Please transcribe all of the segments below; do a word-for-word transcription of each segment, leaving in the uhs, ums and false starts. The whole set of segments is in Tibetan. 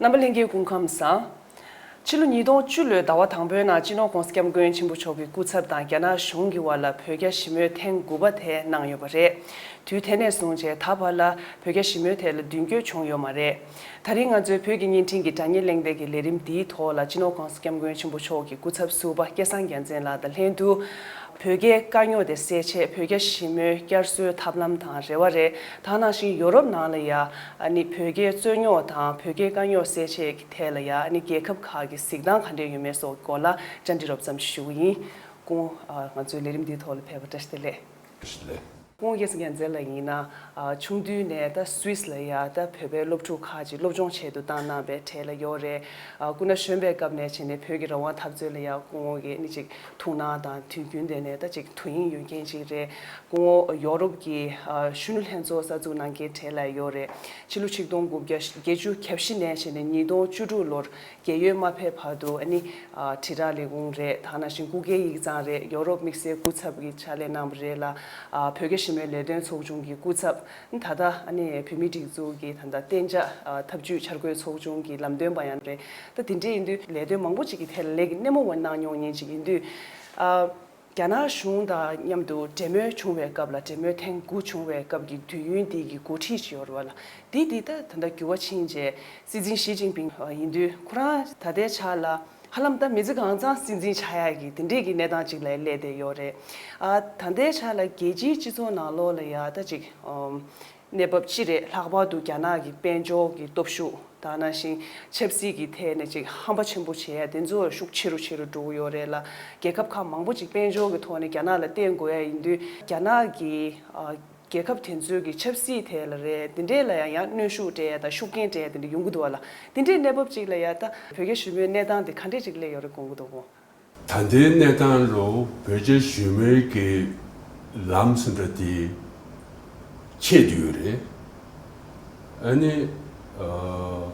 རྣམ་པ་ལྷན་རྒྱས་སྐུ་ཁམས་བཟང་། ཕྱི་ལོ་ཉིས་སྟོང་བཅུ་ལོའི་ཟླ་བ་དང་པོའི་ནང་སྤྱི་ནོར་༸གོང་ས་༸སྐྱབས་མགོན་ཆེན་པོ་མཆོག་གི་སྐུ་ཚབ་དང་རྒྱ་ནག་གཞུང་གི་དབར་ལ་བོད་རྒྱ་ཞི་མོལ་ཐེངས་དགུ་པ་དེ་གནང་ཡོད་པ་རེད། དུས་དེ་ནས་བཟུང་བྱས་ད་བར་ལ་བོད་རྒྱ་ཞི་མོལ་ཐད་ལ་མདུན་སྐྱོད་བྱུང་ཡོད་མ་རེད། ད་རིང་ང་ཚོའི་བོད་ཀྱི་བརྙན་འཕྲིན་གྱི་དྲ་བརྙན་གླེང་སྟེགས་ཀྱི་ལས་རིམ་འདིའི་ཐོག་ལ་སྤྱི་ནོར་༸གོང་ས་༸སྐྱབས་མགོན་ཆེན་པོ་མཆོག་གི་སྐུ་ཚབ་ཟུར་པ་སྐལ་བཟང་རྒྱལ་མཚན་ལགས་དང་ལྷན་དུ། བོད་རྒྱའི་དཀའ་རྙོག་དེ་སེལ་ཆེད་བོད་རྒྱ་ཞི་མོལ་བསྐྱར་གསོའི་ཐབས་ལམ་དང་རེ་བ་རེད། ད་ག་ནང་བཞིན་ཡོ་རོབ་ནང་ལ་ཡ་ཨ་ནི་བོད་རྒྱའི་རྩོད་རྙོག་དང་བོད་རྒྱའི་དཀའ་རྙོག་སེལ་ཆེད་ཀྱི་ཐད་ལ་ཡ་ཨ་ནི་རྒྱལ་ཁབ་ཁག་གི་གཟིགས་སྟངས་ག་འདྲས་ཡོད་མེད་སོགས་སྐོར་ལ་བཅར་འདྲི་རོབ་ཙམ་ཞུ་གི་ཡིན། སྐུ་ངོ་ང་ཚོའི་ལས་རིམ་འདིའི་ཐོག་ལ་ཕེབས་པར་བཀྲ་ཤིས་བདེ་ལེགས། བཀྲ་ཤིས་བདེ་ལེགས། སྐུ་ངོ་སྐལ་བཟང་རྒྱལ་མཚན་ལགས་ཡིན་ན། ཨ་ཆུང་དུས་ནས་ད་སུད་སི་ལ་ཡ་ད་བོད་པའི་སློབ་ཕྲུག་ཁག་ཅིག་སློབ་སྦྱོང་ཆེད་དུ་བཏང་གནང་བའི་གྲས་ལ་ཡོད་རེད། ཨ་སྐུ་ན་གཞོན་པའི་སྐབས་ནས་བྱས་ནས་བོད་ཀྱི་རང་དབང་འཐབ་རྩོད་ལ་ཡ་སྐུ་ངོ་གིས་ནི་ཅིག་ཐུགས་སྣང་དང་དུས་རྒྱུན་དེ་ནས་ད་ཅིག་དོ་དབྱིངས་ཡོད་མཁན་ཅིག་རེད། སྐུ་ངོ་ཡོ་རོབ་ཀྱི་ཨ་གཞོན་ནུ་ལྷན་ཚོགས་གསར་འཛུགས་གནང་མཁན་གྲས་ལ་ཡོད་རེད། ཕྱི་ལོ་ཆིག་སྟོང་དགུ་བརྒྱ་བརྒྱད་ཅུ་གྱ་བཞི་ནས་བྱས་ནས་ཉིས་སྟོང་བཅུ་དྲུག་ལོར། རྒས་ཡོལ་མ་ཕེབས་བར་དུ་ཨ་ནི་ཨ་དྲིལ་བསྒྲགས་ལས་ཁུངས་རེད། ད་ག་ནང་བཞིན་སྐུ་སྒེར་ཡིག་ཚང་རེད། ཡོ་རོབ་དམིགས་བསལ་སྐུ་ཚབ་ཀྱི་ཕྱག་ལས་གནང་བ་རེད་ལ། ཨ་བོད་རྒྱ་ཞི་མོལ་ལས་དོན་ཚོགས་ཆུང་གི་སྐུ་ཚབ། ད་ལྟ་ཨ་ནི་བོད་མིའི་སྒྲིག་འཛུགས་ཀྱི་ད་ལྟ་གཏན་འཇགས་ཨ་འཐབ་ཇུས་འཆར་འགོད་ཚོགས་ཆུང་གི་ལམ་སྟོན་པ་ཡང་རེད། ད་དེ་འདྲ་ཡིན་དུས་ལས་དོན་མང་པོ་ཅིག་གི་ཐད་ལ་ལས་ཀྱི་སྣེ་མོ་བ་གནང་མྱོང་མཁན་ཅིག་ཡིན་དུས། ཨ། རྒྱ་ནག་གཞུང་དང་མཉམ་དུ་འབྲེལ་མོལ་བྱུང་བའི་སྐབས་ལ། འབྲེལ་མོལ་ཐེངས་དགུ་བྱུང་བའི་སྐབས་ཀྱི་དུས་ཡུན་འདི་གི་འགོ་ཁྲིད་ཅིག་ཡོད་རེད་བ་ལ། འདི་འདི་ད་ད་ལྟ་འགྱུར་བ་ཕྱིན་རྗེས་སྲིད་འཛིན་ཞི་ཅིན་ཕིང་ཡིན་དུས་ཁོ་རང་ད་ལྟའི་ཆ་ལ་ཧ་ལམ་ད་མི་ཚེ་གང་ཚང་སྲིད་འཛིན་ཆགས་ཡག་གི་དེ་འདྲས་ཀྱི་གནས་སྟངས་ཅིག་ལ་སླེབས་བསྡད་ཡོད་རེད། ཨ་ད་ལྟའི་ཆ་ལ་རྒྱལ་སྤྱིའི་སྤྱི་ཚོགས་ནང་ལོགས་ལ་ཡ་ད་ཅིག་ཨམ། གནས་བབ་སྤྱི་རེད། ལྷག་པར་དུ་རྒྱ་ནག་གི་དཔལ་འབྱོར་གྱི་སྟོབས་ཤུགས་དང་ནང་བཞིན་ཆབ་སྲིད་ཀྱི་ཐད་ནས་ཅིག་ཧམ་པ་ཆེན་པོ་བྱེད་ཡ་དེ་ཚོ་ཤུགས་ཆེ་རུ་ཆེ་རུ་འགྲོ་གི་ཡོད་རེད་ལ། རྒྱལ་ཁབ་ཁག་མང་པོ་ཅིག་དཔལ་འབྱོར་གྱི་ཐོག་ནས་རྒྱ་ནག་ལ་བརྟེན་དགོས་ཡ་ཡིན་དུས་རྒྱ་ནག་གི་ཨ་རྒྱལ་ཁབ་དེ་ཚོའི་གི་ཆབ་སྲིད་ཐད་ལ་རེད། དེ་འདྲས་ལ་ཡང་ཡང་གནོན་ཤུགས་སྤྲད་ཡ་དང་ཤུགས་རྐྱེན་སྤྲད་ཡ་དེ་འདྲ་ཡོང་གི་འདུག་བ་ལ། དེ་འདྲའི་གནས་བབ་ཅིག་ལ་ཡ་ད་བོད་རྒྱ་ཞི་མོལ་གནས་སྟངས་དེ་ག་འདྲས་ཅིག་སླེབས་ཡོད་རེད་དགོངས་ཀྱི་འདུག་གོ། ད་ལྟའི་གནས་སྟངས་ལོ་བོད་རྒྱ་ཞི་མོལ་གྱི་ལམ་ཟེར་འདྲ་དེ་ཆད་དུ་ཡོད་རེད། ཨ་ནི་ཨ་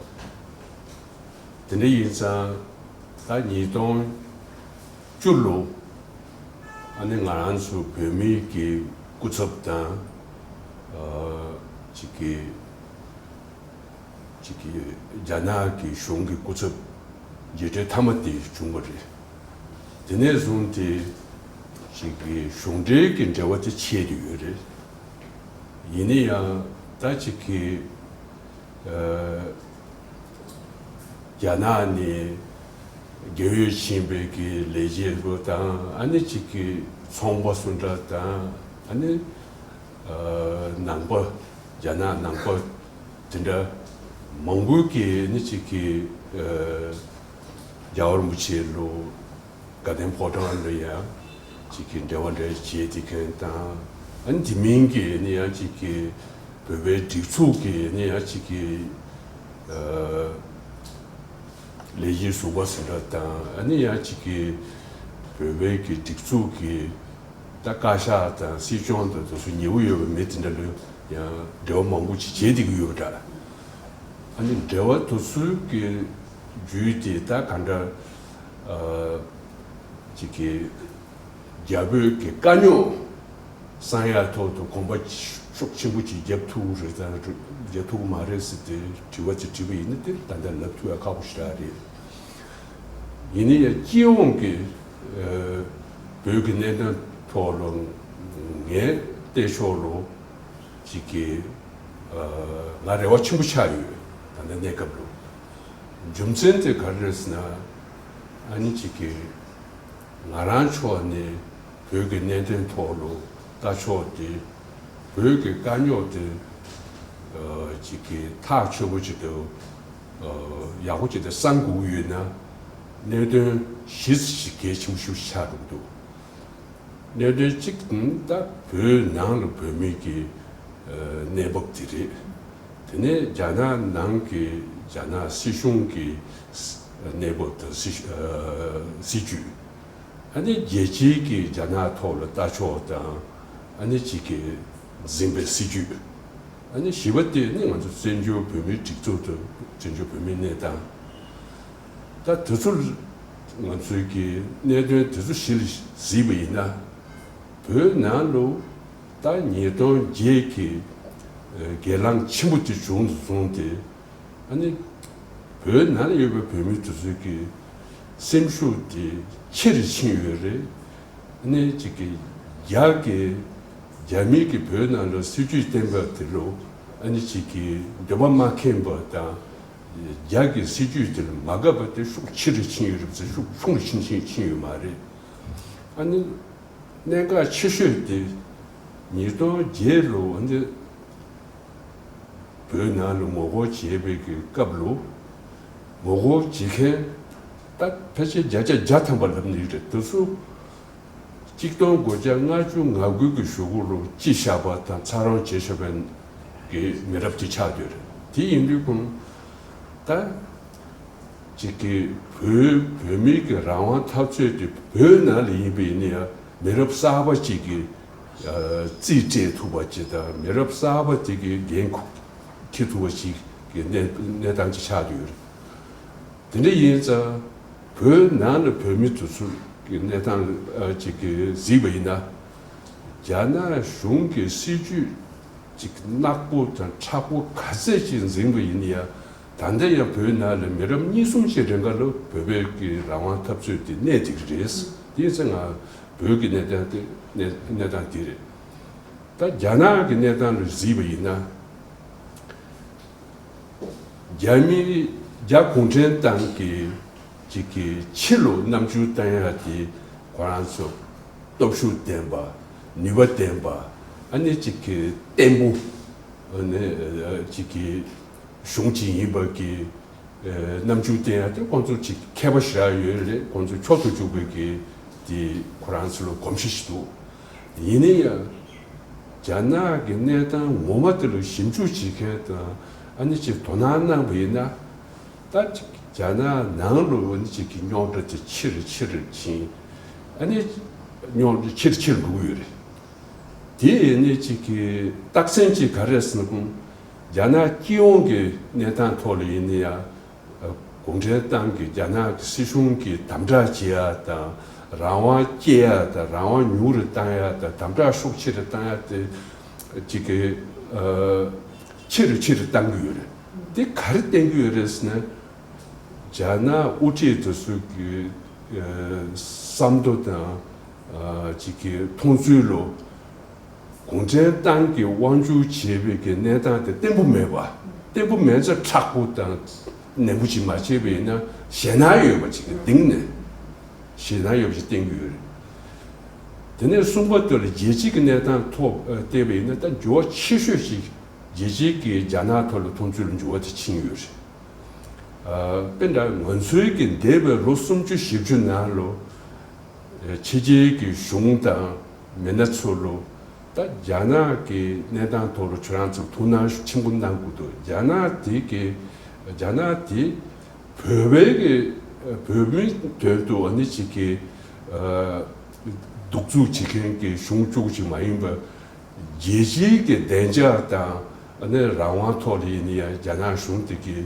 དེ་འདྲ་ཡིན་ཙང་ད་ཉིས་སྟོང་བཅུ་ལོ་ཨ་ནི་ང་རང་ཚོ་བོད་མིའི་གི་སྐུ་ཚབ་དང་ཨ་ཅིག་གི་ཅིག་གིས་རྒྱ་ནག་གི་གཞུང་གི་སྐུ་ཚབ་མཇལ་འཕྲད་མཐའ་མ་དེ་བྱུང་བ་རེད། དེ་ནས་བཟུང་སྟེ་ཅིག་གིས་གཞུང་འབྲེལ་གྱི་འབྲེལ་བ་དེ་ཆད་དུ་ཡོད་རེད། ཡིན་ན་ཡང་ད་ཅིག་གིས་ཨ་རྒྱ་ནག་ནས་རྒས་ཡོལ་ཕྱིན་པའི་གི་ལས་བྱེད་པོ་དང་ཨ་ནི་ཅིག་གིས་ཚོང་པ་སུ་འདྲ་དང་ཨ་ནི་ཨ་ནང་པ་རྒྱ་ནག་ནང་པ་དེ་འདྲ་མང་པོ་གིས་ནི་ཅིག་གིས་ཨ་རྒྱལ་བ་རིན་པོ་ཆེ་ལོ་དགའ་ལྡན་ཕོ་བྲང་ལ་ཡང་ཅིག་གིས་འབྲེལ་བ་འདྲ་བྱེད་དེ་མཁན་དང་ཨ་ནི་དེ་མིན་གྱི་ནི་ཡང་ཅིག་གིས་བོད་པའི་སྒྲིག་འཛུགས་ཀྱི་ནི་ཡང་ཅིག་གིས་ཨ་ལས་ཀྱི་ཟུར་པ་ཟིན་གྲྭ་དང་ཨ་ནི་ཡང་ཅིག་གིས་བོད་པའི་གི་སྒྲིག་འཛུགས་ཀྱི་ད་བཀའ་ཤག་དང་སྲིད་སྐྱོང་དང་དེ་ཚོ་ཉེ་བོ་ཡོད་པ་མི་དེ་འདྲ་ལ་ཡང་འབྲེལ་བ་མང་པོ་ཅིག་བྱེད་བསྡད་ཀྱི་ཡོད་པ་འདྲ། ཨ་ནི་འབྲེལ་བ་དེ་ཚོའི་གི་བརྒྱུད་དེ་ད་ག་འདྲ་ཨ་ཅིག་གི་རྒྱ་བོད་ཀྱི་དཀའ་རྙོག་སངས་ཡག་ཐོག་ཏུ་གོམ་པ་ཤུགས་ཆེན་པོ་ཅིག་བརྒྱབ་ཐུབ་རེད་དང་བརྒྱབ་ཐུབ་ཀྱི་མ་རེད་ཟེར་ཏེ་དྲི་བ་ཅིག་དྲིས་པ་ཡིན་ན་དེ་ད་ལྟ་ལབ་ཐུབ་ཡ་ཁག་པོ་ཞེ་དྲག་རེད། ཡིན་ན་ཡང་སྤྱི་ཡོངས་ཀྱི་ཨ་བོད་ཀྱི་གནད་དོན་ཐོག་ལ་ངས་བལྟས་ཕྱོགས་ལ་ཅིག་གི་ཨ་ང་རེ་བ་ཆེན་པོ་ཆགས་ཡོད། ད་ལྟ་གནས་སྐབས་ལ་རྒྱུ་མཚན་དེ་ག་རེ་རེད་ཟེར་ན་ཨ་ནི་ཅིག་གི་ང་རང་ཕྱོགས་ནས་བོད་ཀྱི་གནད་དོན་ཐོག་ལ་ལྟ་ཕྱོགས་དེ་བོད་ཀྱི་དཀའ་རྙོག་དེ་ཨ་ཅིག་གི་ཐག་ཆོད་པོ་ཅིག་ཏུ་ཨ་ཡག་པོ་ཅིག་ཏུ་བསམ་དགོས་ཀྱི་ཡོད་ན་གནད་དོན་བཞི་ཞིག་གལ་ཆེན་པོ་ཞིག་ཆགས་འགྲོ་གི་འདུག་གནད་དོན་གཅིག་ད་བོད་ནང་ལ་བོད་མི་གི་ཨ་གནས་བབ་དེ་རེད། དེ་ནས་རྒྱ་ནག་ནང་གི་རྒྱ་ནག་སྲིད་གཞུང་གི་གནས་བབ་དང་སྲིད་ཨ་སྲིད་ཇུས། ཨ་ནི་རྒྱལ་སྤྱིའི་གི་རྒྱ་ནག་ཐོག་ལ་ལྟ་ཕྱོགས་དང་ཨ་ནི་གཅིག་གི་འཛིན་པའི་སྲིད་ཇུས། ཨ་ནི་བཞི་པ་དེ་ནི་ང་ཚོ་བཙན་བྱོལ་བོད་མིའི་སྒྲིག་འཛུགས་དང་བཙན་བྱོལ་བོད་མིའི་གནས་སྟངས། ད་དེ་ཚོ་ང་ཚོའི་གི་གནད་དོན་དེ་ཚོ་གཞི་ལ་གཟིགས་པ་ཡིན་ན་བོད་ནང་ལ་ད་ཉིས་སྟོང་བརྒྱད་ཀྱི་ཨ་སྒེར་ལངས་ཆེན་པོ་དེ་བྱུང་དུ་སོང་སྟེ། ཨ་ནི་ བོད་ནང་ལ་ཡོད་པའི་བོད་མི་དེ་ཚོའི་གི་སེམས་ཤུགས་དེ་ཆེ་རུ་ཕྱིན་ཡོད་རེད། ཨ་ནི་གཅིག་གི་རྒྱ་གི་རྒྱ་མི་གི་བོད་ནང་ལ་སྲིད་ཇུས་བསྟན་པ་དེ་ལོ། ཨ་ནི་གཅིག་གི་འདོད་པ་མ་ཁེངས་པ་དང་། རྒྱ་གི་སྲིད་ཇུས་དེ་ལ་མ་དགའ་བ་དེ་ཤུགས་ཆེ་རུ་ཕྱིན་ཡོད་རེད་ཟེར། ཤུགས་ཆུང་རུ་ཕྱིན་ཕྱིན་ཕྱིན་ཡོད་མ་རེད། ཨ་ནི་གནད་འགག་ཆེ་ཤོས་དེ་ཉིས་སྟོང་བརྒྱད་ལོ། ཨ་ནི་བོད་ནང་ལ་ངོ་རྒོལ་བྱས་པའི་གི་སྐབས་ལོ། ངོ་རྒོལ་བྱེད་མཁན་ད་ཕལ་ཆེར་བརྒྱ་ཆ་བརྒྱ་ཐམ་པ་ལབ་ནི་རེད། དེ་ཚོ་གཅིག་སྟོང་དགུ་བརྒྱ་ལྔ་བཅུ་ང་དགུ་གི་གཞུག་གུ་ལོ་དཔྱིད་ཞག་པ་དང་ཚ་རོང་བྱེད་ཤོར་བའི་གི་མི་རབས་དེ་ཆགས་བསྡད་རེད། དེ་ཡིན་དུས་ཁོང་ད་གཅིག་གི་བོད་བོད་མིའི་གི་རང་དབང་འཐབ་རྩོད་དེ་བོད་ནང་ལ་ཡིན་པ་ཡིན་ན་ཡང་མི་རབས་གསར་པ་གཅིག་གི་རྩིས་སྤྲད་ཐུབ་པ་ཅིག་དང་། མི་རབས་གསར་པ་དེ་གི་འགན་འཁྱེར་ཐུབ་པ་ཅིག་གི་གནས་གནས་སྟངས་ཅིག་ཆགས་བསྡད་ཡོད་རེད། དེ་འདྲ་ཡིན་ཙང་བོད་ནང་ལ་བོད་མི་དེ་ཚོ་གི་གནས་སྟངས་ཅིག་གི་གཟིགས་པ་ཡིན་ན། རྒྱ་ནག་གཞུང་གི་སྲིད་ཇུས་ཅིག་ནག་པོ་དང་མཁྲེགས་པོ་ག་ཚད་ཅིག་འཛིན་པ་ཡིན་ན་ཡང་། ད་ལྟ་ཡང་བོད་ནང་ལ་མི་རབས་གཉིས་གསུམ་ཞིག་རིང་ག་ལ་བོད་པའི་གི་རང་དབང་འཐབ་རྩོད་དེ་གནས་བསྡད་ཀྱི་རེད། དེ་ཡིན་ཙང་ང་བོད་ཀྱི་གནས་སྟངས་དེ་གནས་གནས་སྟངས་དེ་རེད། ད་རྒྱ་ནག་གི་གནས་སྟངས་ལ་གཟིགས་པ་ཡིན་ན། རྒྱ་མི་རྒྱ་གུང་ཁྲན་ཏང་གི་ཅིག་གི་ཕྱི་ལོ་རྣམ་འགྱུར་བསྟན་ཡ་དེ་ཁོ་རང་ཚོ་སྟོབས་ཤུགས་ལྡན་པ། ནུས་པ་ལྡན་པ། ཨ་ནི་ཅིག་གི་བརྟན་པོ། ཨ་ནི་ཅིག་གི་གཞུང་ཅིག་ཡིན་པ་གི་རྣམ་འགྱུར་བསྟན་ཡ་དེ་ཁོང་ཚོ་ཅིག་མཁས་པ་ཞེ་དྲག་ཡོད་རེད། ཁོང་ཚོ་འཁྱོག་ཏུ་བཅུག་པའི་གི་དེ་ཁོ་རང་ཚོ་ལ་གོམས་གཤིས་ཤིག་འདུག་ཡིན་ན་ཡང་རྒྱ་ནག་གི་གནས་སྟངས་ངོ་མ་དེ་ལ་ཞིབ་འཇུག་བྱེད་མཁན་དང་། ཨ་ནི་ཅིག་དོ་སྣང་གནང་བ་ཡིན་ན། ད་ཅིག་རྒྱ་ནག་ནང་ལ་ཨ་ནི་ཅིག་གི་རྙོག་དྲ་དེ་ཆེ་རུ་ཆེ་རུ་ཕྱིན། ཨ་ནི་རྙོག་དྲ་ཆེ་རུ་ཆེ་རུ་འགྲོ་གི་ཡོད་རེད། དེ་ཡིན་ནི་ཅིག་གི་རྟགས་མཚན་ཅིག་ག་རེ་རེད་ཟེར་ན། ཁོང་རྒྱ་ནག་སྤྱི་ཡོངས་ཀྱི་གནས་སྟངས་ཐོག་ལ་ཡིན་ན་ཡང་། གུང་ཁྲན་ཏང་གིས་རྒྱ་ནག་གི་སྲིད་གཞུང་གིས་དམ་དྲག་བྱེད་ཡ་དང་། རང་དབང་སྐྱེལ་ཡ་དང་། རང་དབང་ཉུང་རུ་བཏང་ཡ་དང་། དམ་དྲག་ཤུགས་ཆེ་རུ་བཏང་ཡ་དེ་ཅིག་གི་ཨ་ཆེ་རུ་ཆེ་རུ་བཏང་གི་ཡོད་རེད། དེ་ག་རེ་བསྟན་གྱི་ཡོད་རེད་ཟེར་ན། རྒྱ་ནག་དབུ་ཁྲིད་དེ་ཚོ་གི་ཨ་བསམ་བློ་དང་། ཨ་ཅིག་གི་མཐོང་ཚུལ་ལོ། གུང་ཁྲན་ཏང་གི་དབང་སྒྱུར་བྱེད་པའི་གི་གནས་སྟངས་དེ་བརྟན་པོ་མེད་པ། བརྟན་པོ་མེད་ཙང་མཁྲེགས་པོ་དང་ནན་པོ་ཅིག་མ་བྱས་པ་ཡིན་ན་ཞེད་སྣང་ཡོད་པ་ཅིག་གི་སྟེང་ནས། ཞེད་སྣང་ཡོད་པ་ཅིག་བསྟན་གྱི་ཡོད་རེད། དེ་ནས་གསུམ་པ་དེ་ལ་རྒྱལ་སྤྱི་གི་གནས་སྟངས་ཐོག་ཨ་བལྟས་པ་ཡིན་ན། ད་འགྱུར་བ་ཆེ་ཤོས་ཤིག་རྒྱལ་སྤྱི་གི་རྒྱ་ནག་ཐོག་ལ་མཐོང་ཚུལ་ལ་འགྱུར་བ་དེ་ཕྱིན་ཡོད་རེད། ཨ་དཔེ་འདྲ་ང་ཚོའི་གི་འདས་པའི་ལོ་སུམ་ཅུ་བཞི་བཅུ་ནང་ལོ། ཕྱི་རྒྱལ་གྱི་གཞུང་དང་མི་སྣ་ཚོ་ལོ། ད་རྒྱ་ནག་གི་གནས་སྟངས་ཐོག་ལ་ཁྱོད་རང་ཚོ་ཐུགས་སྣང་ཆེན་པོ་གནང་དགོས་འདུག་རྒྱ་ནག་དེ་གི་རྒྱ་ནག་དེ་བོད་པའི་གི་བོད་མིའི་དོན་དུ་ཨ་ནི་ཅིག་གི་ཨ་གདུག་རྩུབ་བྱེད་མཁན་གྱི་གཞུང་གཅིག་པུ་ཅིག་མ་ཡིན་པར། རྒྱལ་སྤྱིའི་གི་བདེ་འཇགས་དང་ཨ་ནི་རང་དབང་ཐོག་ལ་ཡིན་ན་ཡང་རྒྱ་ནག་གཞུང་དེ་གི་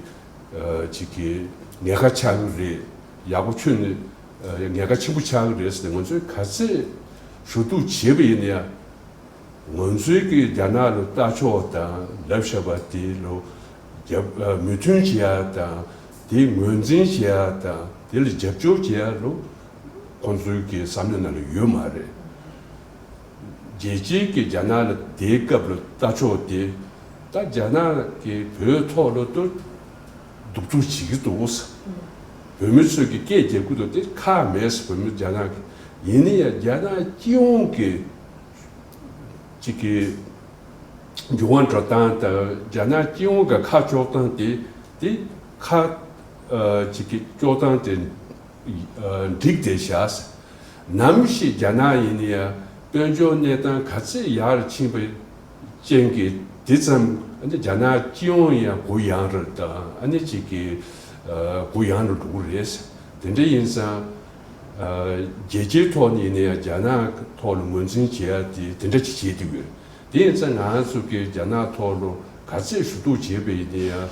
ཨ་ཅིག་གི་ཉེན་ཁ་ཆགས་ཀྱི་རེད། ཡག་པོ་ཁྱོན་ནས་ཨ་ཉེན་ཁ་ཆེན་པོ་ཆགས་ཀྱི་རེད་ཟེར་ནས་ང་ཚོས་ག་ཚད་ཞུ་གཏུག་བྱས་པ་ཡིན་ན་ཡང་། ང་ཚོའི་གི་རྒྱ་ནག་ལ་ལྟ་ཕྱོགས་དང་ལབ་བཞག་པ་དེ་ལོ་རྒྱབ་ཨ་མོས་མཐུན་བྱེད་ཡ་དང་། དེ་ངོས་འཛིན་བྱེད་ཡ་དང་། དེ་ལ་རྒྱབ་སྐྱོར་བྱེད་ཡ་ལོ། ཁོང་ཚོའི་གི་བསམ་བློ་ནང་ལ་ཡོད་མ་རེད། རྒྱལ་སྤྱིའི་གི་རྒྱ་ནག་ལ་དེའི་སྐབས་ལ་ལྟ་ཕྱོགས་དེ། ད་རྒྱ་ནག་གིས་བོད་ཐོག་ལ་ཏུ་གདུག་རྩུབ་བྱེད་ཀྱི་འདུག་ཟེར། བོད་མི་ཚོས་ཀྱི་སྐད་རྒྱག་གི་འདུག་དེ་ཁག་མེད་ཟེར། བོད་མི་རྒྱ་ནག་གི་ཡིན་ན་ཡང་རྒྱ་ནག་སྤྱི་ཡོངས་ཀྱི་ཅིག་གི་འགྱུར་བ་འགྲོ་སྟངས་དང་། རྒྱ་ནག་སྤྱི་ཡོངས་ཀྱི་ཁ་ཕྱོགས་སྟངས་དེ། དེ་ཁ་ཨ་ཅིག་གི་ཕྱོགས་སྟངས་དེ་ཨ་འགྲིག་བསྡད་བཞག་ཟེར། ནམ་ཞིག་རྒྱ་ནག་ཡིན་ན་ཡང་དཔལ་འབྱོར་གནས་སྟངས་ག་ཚད་ཡར་ཕྱིན་པའི་རྐྱེན་གྱིས་དེ་ཙམ་ཨ་ནི་རྒྱ་ནག་སྤྱི་ཡོངས་ཡང་གུ་ཡངས་རུ་དང་། ཨ་ནི་ཅིག་གི་ཨ་གུ་ཡངས་རུ་འགྲོ་གི་རེད། དེ་འདྲ་ཡིན་ཙང་ཨ་རྒྱལ་སྤྱིའི་ཐོག་ནས་ཡིན་ན་ཡང་རྒྱ་ནག་ཐོག་ལ་ངོས་འཛིན་བྱེད་ཡ་དེ་དེ་འདྲ་ཅིག་བྱེད་བསྡད་ཡོད། དེ་ཡིན་ཙང་ང་ཚོ་གིས་རྒྱ་ནག་ཐོག་ལ་ག་ཚད་ཞུ་གཏུག་བྱས་པ་ཡིན་ན་ཡང་།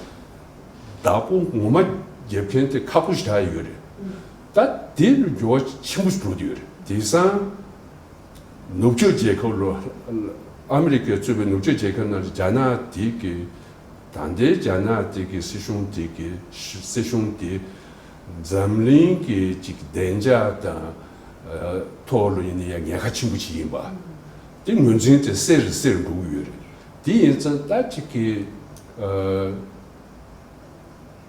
བདག་པོ་ངོ་མ་རྒྱབ་མཁན་དེ་ཁག་པོ་ཞེ་དྲག་ཡོད་རེད། ད་དེ་ལ་འགྱུར་བ་ཆེན་པོ་ཞིག་འགྲོ་གི་ཡོད་རེད། དེང་སང་ནུབ་ཕྱོགས་རྒྱལ་ཁབ་ལ། ཨ་མི་རི་ཀས་གཙོས་པའི་ནུབ་ཕྱོགས་རྒྱལ་ཁབ་ནང་ལ་རྒྱ་ནག་དེ་གི་ ད་ལྟའི་རྒྱ་ནག་དེ་གི་སྲིད་གཞུང་དེ་གི་སྲིད་གཞུང་དེ་འཛམ་གླིང་གི་ཅིག་བདེ་འཇགས་དང་ཨ་ཐོག་ལ་ཡིན་ན་ཡང་ཉེན་ཁ་ཆེན་པོ་ཅིག་ཡིན་པ། དེ་ངོས་འཛིན་དེ་གསལ་རུ་གསལ་རུ་འགྲོ་གི་ཡོད་རེད། དེ་ཡིན་ཙང་ད་ཅིག་གི་ཨ་